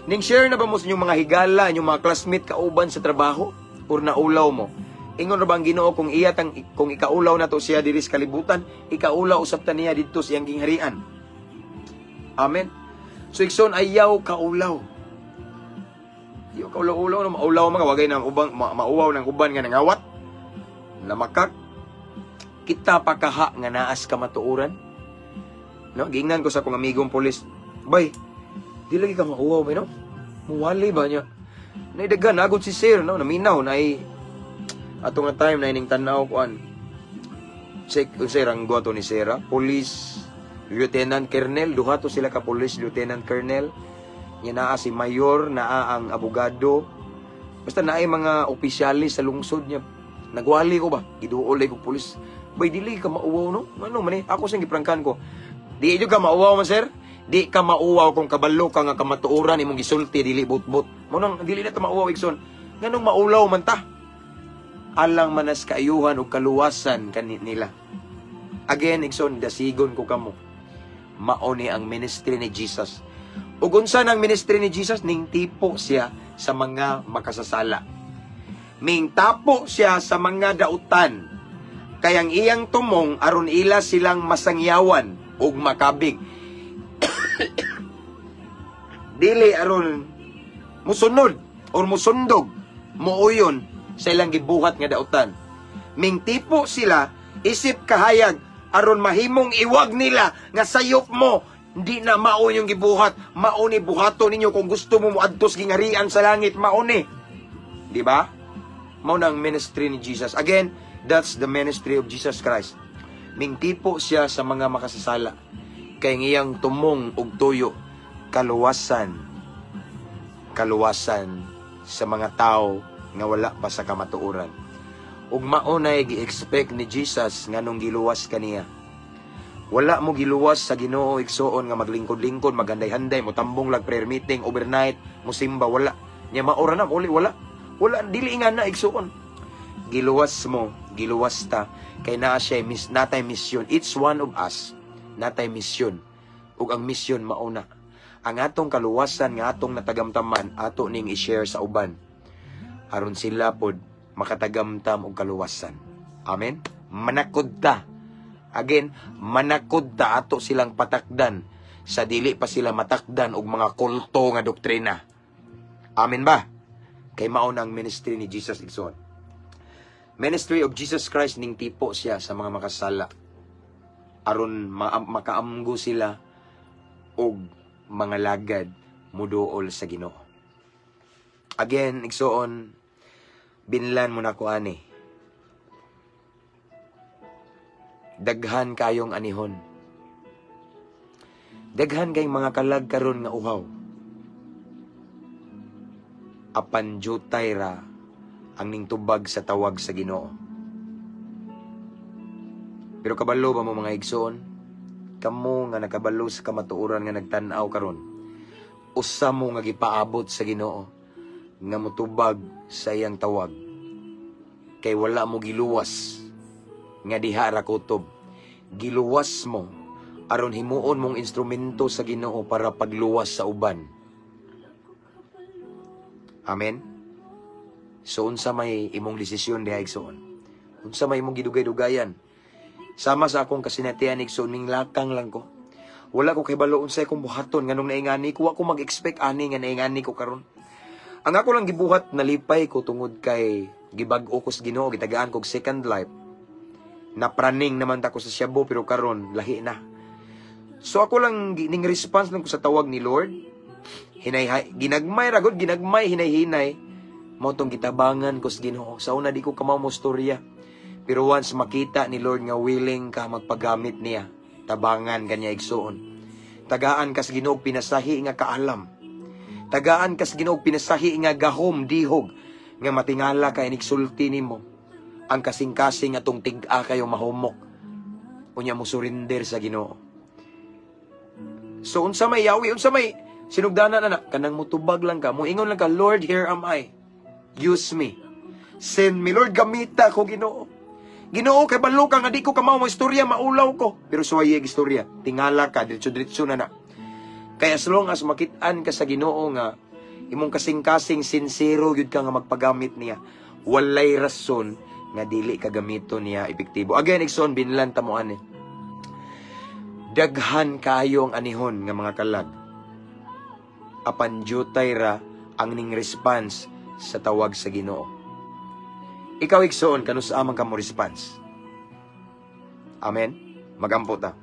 Ning share na ba mo sa inyong mga higala, inyong mga classmate, kauban sa trabaho? Or naulaw mo? Ingon ra ba ang Ginoo kung iya tang kung ikaulaw na to siya diri sa kalibutan, ikaulaw usab ta niya didto sa iyang gingharian. Amen. So igsoon, ayaw kaulaw. Ayaw kaulaw-ulaw no, maulaw mga wagay na ubang mauwaw ng uban nga nangawat. Namakak kita pa kaha nga naas kamatuoran. No, giingnan ko sa akong amigong pulis. "Bay, di lagi ka mauwaw bay, no? Muwali ba niya?" Naidagan, nagod si sir, no? Naminaw, na ato nga time na ining tanaw kuan. Check unsay ranggo ato ni sir, ah. Police Lieutenant Colonel, duha to sila ka police lieutenant colonel. Nya naa si mayor, naa ang abogado. Basta naay mga opisyalis sa lungsod niya. Nagwali ko ba? Giduol ko pulis. "Bay, dili ka mauwaw, no? Ano man eh?" Ako siyang giprangkan ko. "Di jud ka mauwaw man, sir. Di ka mauwaw kung kabalo ka nga kamatuoran imong gisulti, dili butbut." Mo nang dili na ta mauwaw, igsoon. Nganong maulaw man ta? Alang manas kaayuhan ug kaluwasan kani nila. Again, igsoon, dasigon ko kamo. Mao ni ang ministry ni Jesus. Ug unsa nang ministry ni Jesus? Ning tipo siya sa mga makasasala. Mingtapo siya sa mga dautan. Kay ang iyang tumong aron ila silang masangyawan ug makabig. Dili aron musunod or musundog, muuyon sa ilang gibuhat nga dautan. Mingtipo sila isip kahayag aron mahimong iwag nila nga sayop mo, hindi na mao yung gibuhat, mao ni buhaton ninyo kung gusto mo moadto sa gingarian sa langit, mao ni. Di ba? Mao na ang ministry ni Jesus. Again, that's the ministry of Jesus Christ. Mingtipo siya sa mga makasasala. Kay ang iyang tumong ug tuyo, kaluwasan. Kaluwasan sa mga tao nga wala pa sa kamatuoran. Ug mao na gi-expect ni Jesus nganong giluwas kaniya. Wala mo giluwas sa Ginoo, igsoon, nga maglingkod-lingkod, maghanday-handay, mo tambong lag prayer meeting overnight, mo simba, wala. Nya maora na uli, wala. Wala, dili nga na, igsoon. Giluwas mo, giluwas ta kay naa siya natay mission. Each one of us natay mission. Ug ang mission mao na ang atong kaluwasan nga atong natagamtaman, ato ning i-share sa uban aron sila pod makatagamtam og kaluwasan. Amen. Manakod ta. Again, manakod ta ato silang patakdan sa dili pa sila matakdan og mga kulto nga doktrina. Amen ba? Kay mao na ang ministry ni Jesus, igsoon. Ministry of Jesus Christ, ning tipo siya sa mga makasala aron makaamgo sila og mga lagad muduol sa Ginoo. Again, igsoon, binlan mo na ko ani. Daghan kayong anihon. Daghan kayong mga kalag karon nga uhaw. Apan jutay ra ang ningtubag sa tawag sa Ginoo. Pero kabalo ba mo, mga igsoon? Kamo nga nakabalo sa kamatuoran nga nagtan-aw karon. Usa mo nga gipaabot sa Ginoo nga motubag sa iyang tawag. Kay wala mo giluwas nga diha ra kutob. Giluwas mo aron himuon mong instrumento sa Ginoo para pagluwas sa uban. Amen. So unsa may imong desisyon diha, igsoon? Unsa may imong gidugay-dugayan? Sama sa akong kasinatian, igsoon, minglakang lang ko. Wala ko kahibalo unsay akong buhaton nganong naingani ko, wa ko mag-expect ani nga naingani ko karon. Ang ako lang gibuhat, nalipay ko tungod kay gibag-o ko sa Ginoo, gitagaan kog second life. Napraning naman ta ko sa shabu, pero karon lahi na. So ako lang ning response lang ko sa tawag ni Lord. Hinay ginagmay ra gud, ginagmay, hinay-hinay. Mao tong gitabangan ko sa Ginoo. Sa una, di ko kamaw mo storya. Pero once makita ni Lord nga willing ka magpagamit niya, tabangan ka niya, igsuon. Tagaan ka sa Ginoo pinasahi nga kaalam. Tagaan ka sa Ginoo pinasahi nga gahom, dihog nga matingala ka inigsulti nimo. Ang kasing-kasing atong tig-a kayo mahumok. Unya mo surrender sa Ginoo. So unsa may yawi, unsa may sinugdanan na kanang mutubag lang ka, moingon lang ka, "Lord, here am I. Use me. Send me, Lord, gamita ko, Ginoo. Ginoo, kay balo ka nga di ko kamaw mo istorya, maulaw ko." Pero suwaye istorya, tingala ka, diretso-diretso na na. Kaya as long as makit-an ka sa Ginoo nga imong kasing-kasing sincero gyud ka nga magpagamit niya, walay rason nga dili ka gamiton niya epektibo. Again, igsoon, binlan ta mo ani. Daghan kayo ang anihon nga mga kalag. Apan jutay ra ang ning response sa tawag sa Ginoo. Ikaw, igsoon, kanus-a man ka mo response? Amen. Magampo ta.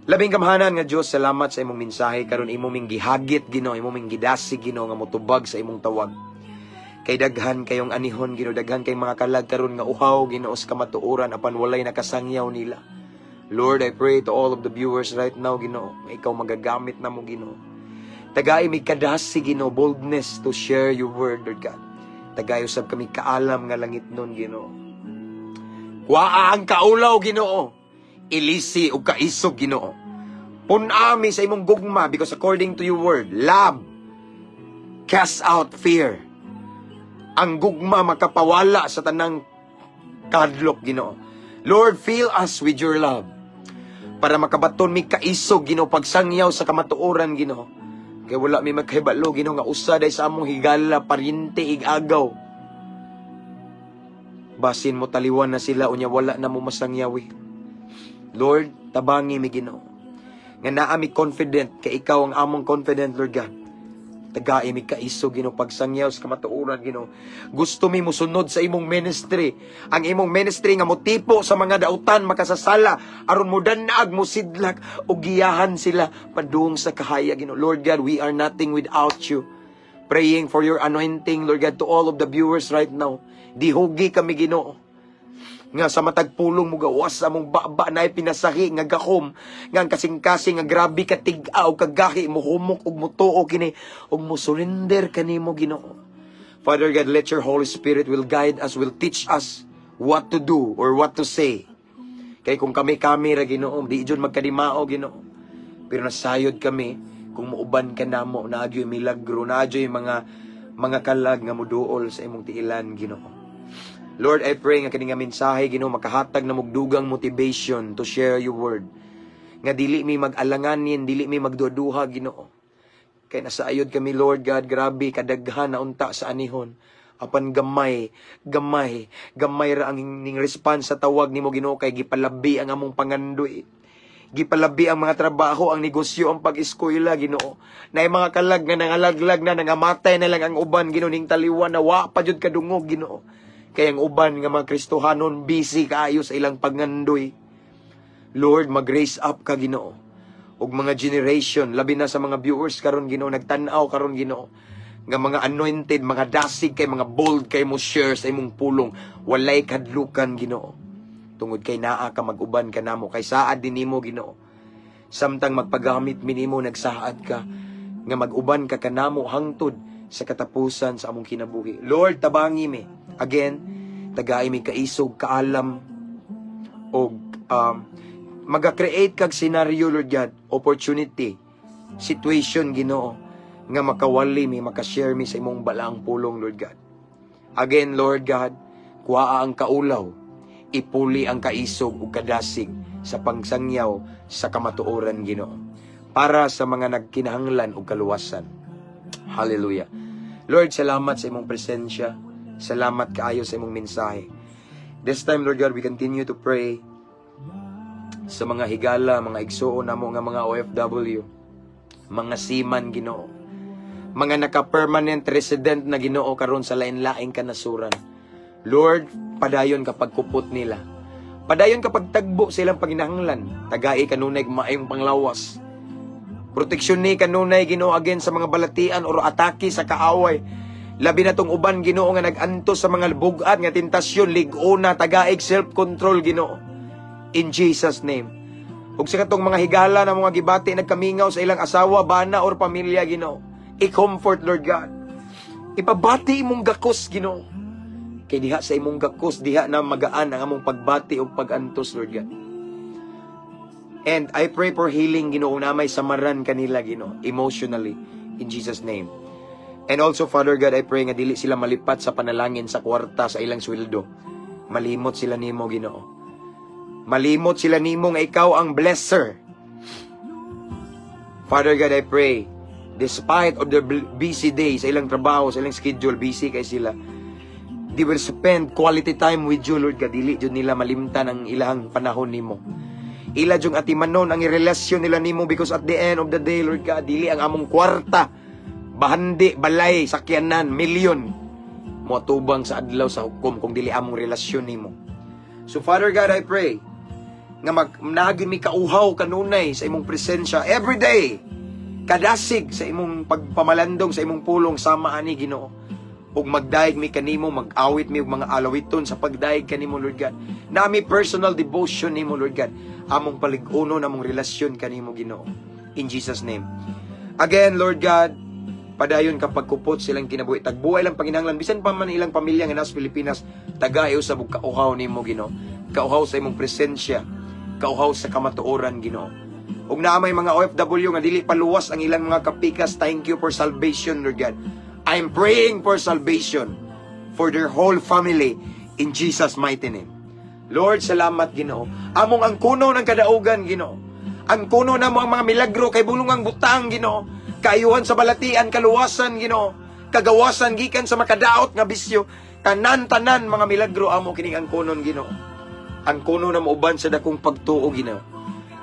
Labing gamhanan nga Dios, salamat sa imong mensahe karon. Imo ming gihagit, Ginoo, imo ming gidasig, Ginoo, nga motubag sa imong tawag. Kay daghan kayong anihon, Ginoo, daghan kay mga kalag karon nga uhaw, Ginoo, sa kamatuoran apan walay nakasangyaw nila. Lord, I pray to all of the viewers right now, Ginoo, nga ikaw magagamit na mo, Ginoo. Tagay mi kadasig, Ginoo, boldness to share your word, Lord God. Tagay usab kami kaalam nga langit nun, Ginoo. Kuhaa ang kaulaw, Ginoo. Ilisi ug kaisog, Ginoo. Pun-ami sa imong gugma because according to your word, love cast out fear. Ang gugma makapawala sa tanang kadlok, Ginoo. Lord, fill us with your love para makabaton mi kaisog, Ginoo, pagsangyaw sa kamatuoran, Ginoo. Kay wala mi magkahibalo, Ginoo, nga usa day sa among higala, paryente ig-agaw. Basin mo taliwan na sila unya wala na mo masangyawi. Lord, tabangi mi, Ginoo. Nga naa mi confident kay ikaw ang among confident, Lord God. Tagai mi kaisog, Ginoo, pagsangyaw sa kamatuoran, Ginoo. Gusto mi musunod sa imong ministry. Ang imong ministry nga motipo sa mga dautan makasasala aron mo danag, mo sidlak ug giyahan sila padung sa kahayag, Ginoo. Lord God, we are nothing without you. Praying for your anointing, Lord God, to all of the viewers right now. Dihugi kami, Ginoo, nga sa matag pulong mo gawas sa among baba na pinasahi nga gahom nga ang kasing-kasing nga grabe ka tig-a o kagahi mo humok ug mutuo kini ug mo surrender kanimo, Ginoo. Father God, let your Holy Spirit will guide us, will teach us what to do or what to say. Kay kung kami-kami ra, Ginoo, di jud magkadimao, Ginoo. Pero nasayod kami kung muuban ka namo, naa gyoy milagro, naa gyoy mga kalag nga muduol sa imong tiilan, Ginoo. Lord, I pray nga kini nga mensahe, Ginoo, makahatag na mugdugang motivation to share your word. Nga dili mi mag-alanganin, dili mi magduduha, Ginoo. Kay nasaayod kami, Lord God, grabe kadaghan na unta sa anihon. Apan gamay, gamay, gamay ra ang ning response sa tawag nimo, Ginoo, kay gipalabi ang among pangandoy. Gipalabi ang mga trabaho, ang negosyo, ang pag-eskwela, Ginoo. Na mga kalag nga nangalaglag na, nangamatay na lang ang uban, Ginoo, ning taliwan na wa pa jud kadungog, Ginoo. Kay ang uban nga mga Kristohanon busy kaayo sa ilang pangandoy. Lord, mag-raise up ka, Ginoo. Ug mga generation, labi na sa mga viewers karon, Ginoo, nagtan-aw karon, Ginoo, nga mga anointed, mga dasig kay, mga bold kay mo share sa imong pulong, walay kadlukan, Ginoo. Tungod kay naa ka, mag-uban ka namo, kay saad din nimo, Ginoo. Samtang magpagamit minimo, nagsaad ka nga mag-uban ka kanamo hangtod sa katapusan sa among kinabuhi. Lord, tabangi mi. Again, tagai mi kaisog, kaalam, og maga-create kag scenario, Lord God, opportunity, situation, Ginoo, nga makawali mi, makashare mi sa imong balaang pulong, Lord God. Again, Lord God, kuhaa ang kaulaw, ipuli ang kaisog ug kadasig sa pangsangyaw sa kamatuoran, Ginoo, para sa mga nagkinahanglan og kaluwasan. Hallelujah. Lord, salamat sa imong presensya. Salamat kaayo sa imong mensahe. This time, Lord God, we continue to pray sa mga higala, mga igsuon namo nga mga OFW, mga seaman, Ginoo, mga naka-permanent resident na, Ginoo, karon sa lain-laing kanasuran. Lord, padayon kapag kupot nila. Padayon kapag tagbo sa ilang panginahanglan. Tagai kanunay maayong panglawas. Proteksyon ni kanunay, Ginoo, against sa mga balatian or atake sa kaaway. Labi na tong uban, Ginoo, nga nag-antos sa mga bugat nga tentasyon, lig-ona, tagaig self-control, Ginoo. In Jesus' name. Ug sa katong mga higala na mga gibati nagkamingaw sa ilang asawa, bana or pamilya, Ginoo. I-comfort, Lord God. Ipabati imong gakos, Ginoo. Kay diha sa imong gakos, diha na magaan ang among pagbati ug pagantos, Lord God. And I pray for healing, Ginoo, na may samaran kanila, Ginoo, emotionally, in Jesus' name. And also, Father God, I pray nga dili sila malipat sa panalangin sa kwarta sa ilang sweldo. Malimot sila nimo, Ginoo. Malimot sila nimo nga ikaw ang blesser. Father God, I pray, despite of their busy day sa ilang trabaho, sa ilang schedule, busy kay sila, they will spend quality time with you, Lord God. Dili jud nila malimtan ang ilang panahon nimo. Ila jung atimanon ang relasyon nila nimo because at the end of the day, Lord God, dili ang among kwarta, bahandi, balay, sakyanan, milyon, moatubang sa adlaw sa hukom kung dili among relasyon nimo. So Father God, I pray nga mag naagin mi kauhaw kanunay sa imong presensya every day. Kadasig sa imong pagpamalandong sa imong pulong sama ani, Ginoo. Ug magdayeg mi kanimo, mag-awit mi og mga alawiton sa pagdayeg kanimo, Lord God. Nami personal devotion nimo, Lord God. Among palig-unon among relasyon kanimo, Ginoo. In Jesus' name. Again, Lord God, padayon kapag kupot silang kinabuhi. Tagbuhay lang panginahanglan bisan pa man ilang pamilya nga nasa Pilipinas, tagay usab og kauhaw nimo, Ginoo. Kauhaw sa imong presensya, kauhaw sa kamatuoran, Ginoo. Ug naa may mga OFW nga dili paluwas ang ilang mga kapikas, thank you for salvation, Lord God. I'm praying for salvation for their whole family in Jesus' mighty name. Lord, salamat, Ginoo. Among ang kuno ng kadaugan, Ginoo. Ang kuno namo ang mga milagro kay bulungang butang, Ginoo. Kaayuhan sa balatian, kaluwasan, Ginoo. Kagawasan gikan sa makadaot nga bisyo. Tanan-tanan mga milagro amo kining ang kunon, Ginoo. Ang kuno na uban sa dakong pagtuo, Ginoo.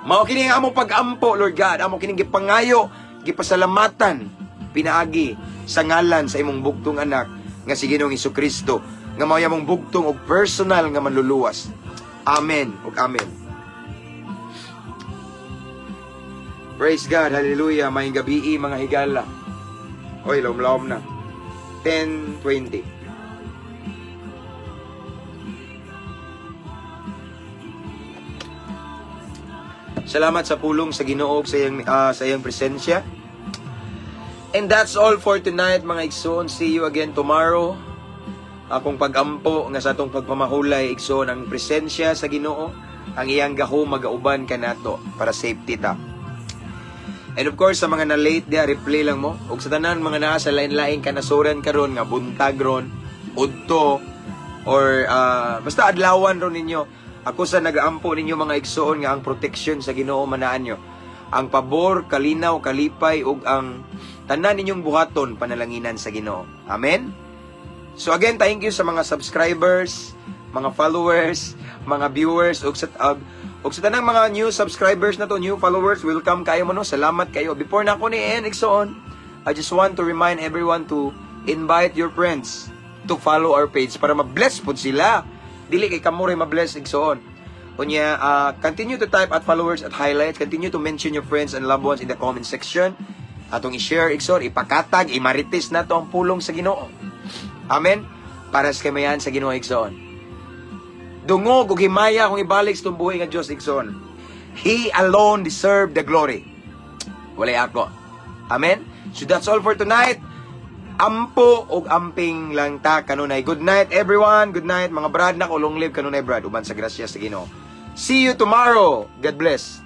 Mao kini ang among pag-ampo, Lord God. Amo kining gipangayo, gipasalamatan, pinaagi sa ngalan sa imong bugtong anak nga si Ginoong Kristo nga mao among bugtong og personal nga manluluwas. Amen ug amen. Praise God, hallelujah. Maayong gabii, mga higala. Oy, lom-lom na. 10:20. Salamat sa pulong sa Ginoo sa iyang presensya. And that's all for tonight, mga igsoon. See you again tomorrow. Akong pagampo nga sa atong pagpamahulay, igsoon, ang presensya sa Ginoo, ang iyang gahom magauban kanato para safety ta. And of course, sa mga na-late dia, replay lang mo. Ug sa tanan mga naa sa lain-laing kanasuran karon nga buntag ron, udto, or basta adlawan ron ninyo. Ako sa nagaampo ninyo, mga igsoon, nga ang protection sa Ginoo manaan nyo. Ang pabor, kalinaw, kalipay ug ang tanan ninyong buhaton panalanginan sa Ginoo. Amen. So again, thank you sa mga subscribers, mga followers, mga viewers ug sa tanang mga new subscribers na to, new followers, welcome kayo mo, no. Salamat kayo. Before na ako ni end, igsoon, I just want to remind everyone to invite your friends to follow our page para ma-bless pud sila. Dili kay kamo ray ma-bless, igsoon. Unya, continue to type @followers @highlights. Continue to mention your friends and loved ones in the comment section. Atong i-share, igsoon, ipakatag, imarites na to ang pulong sa Ginoo. Amen? Para sa kamayan sa Ginoo, igsoon. Dungog ug himaya kung ibalik sa buhi nga Dios, igsoon. He alone deserve the glory. Walay ako. Amen? So that's all for tonight. Ampo og amping lang ta kanunay. Good night, everyone. Good night, mga brad na ko. Long live kanunay, brad. Uban sa grasya sa Ginoo. See you tomorrow. God bless.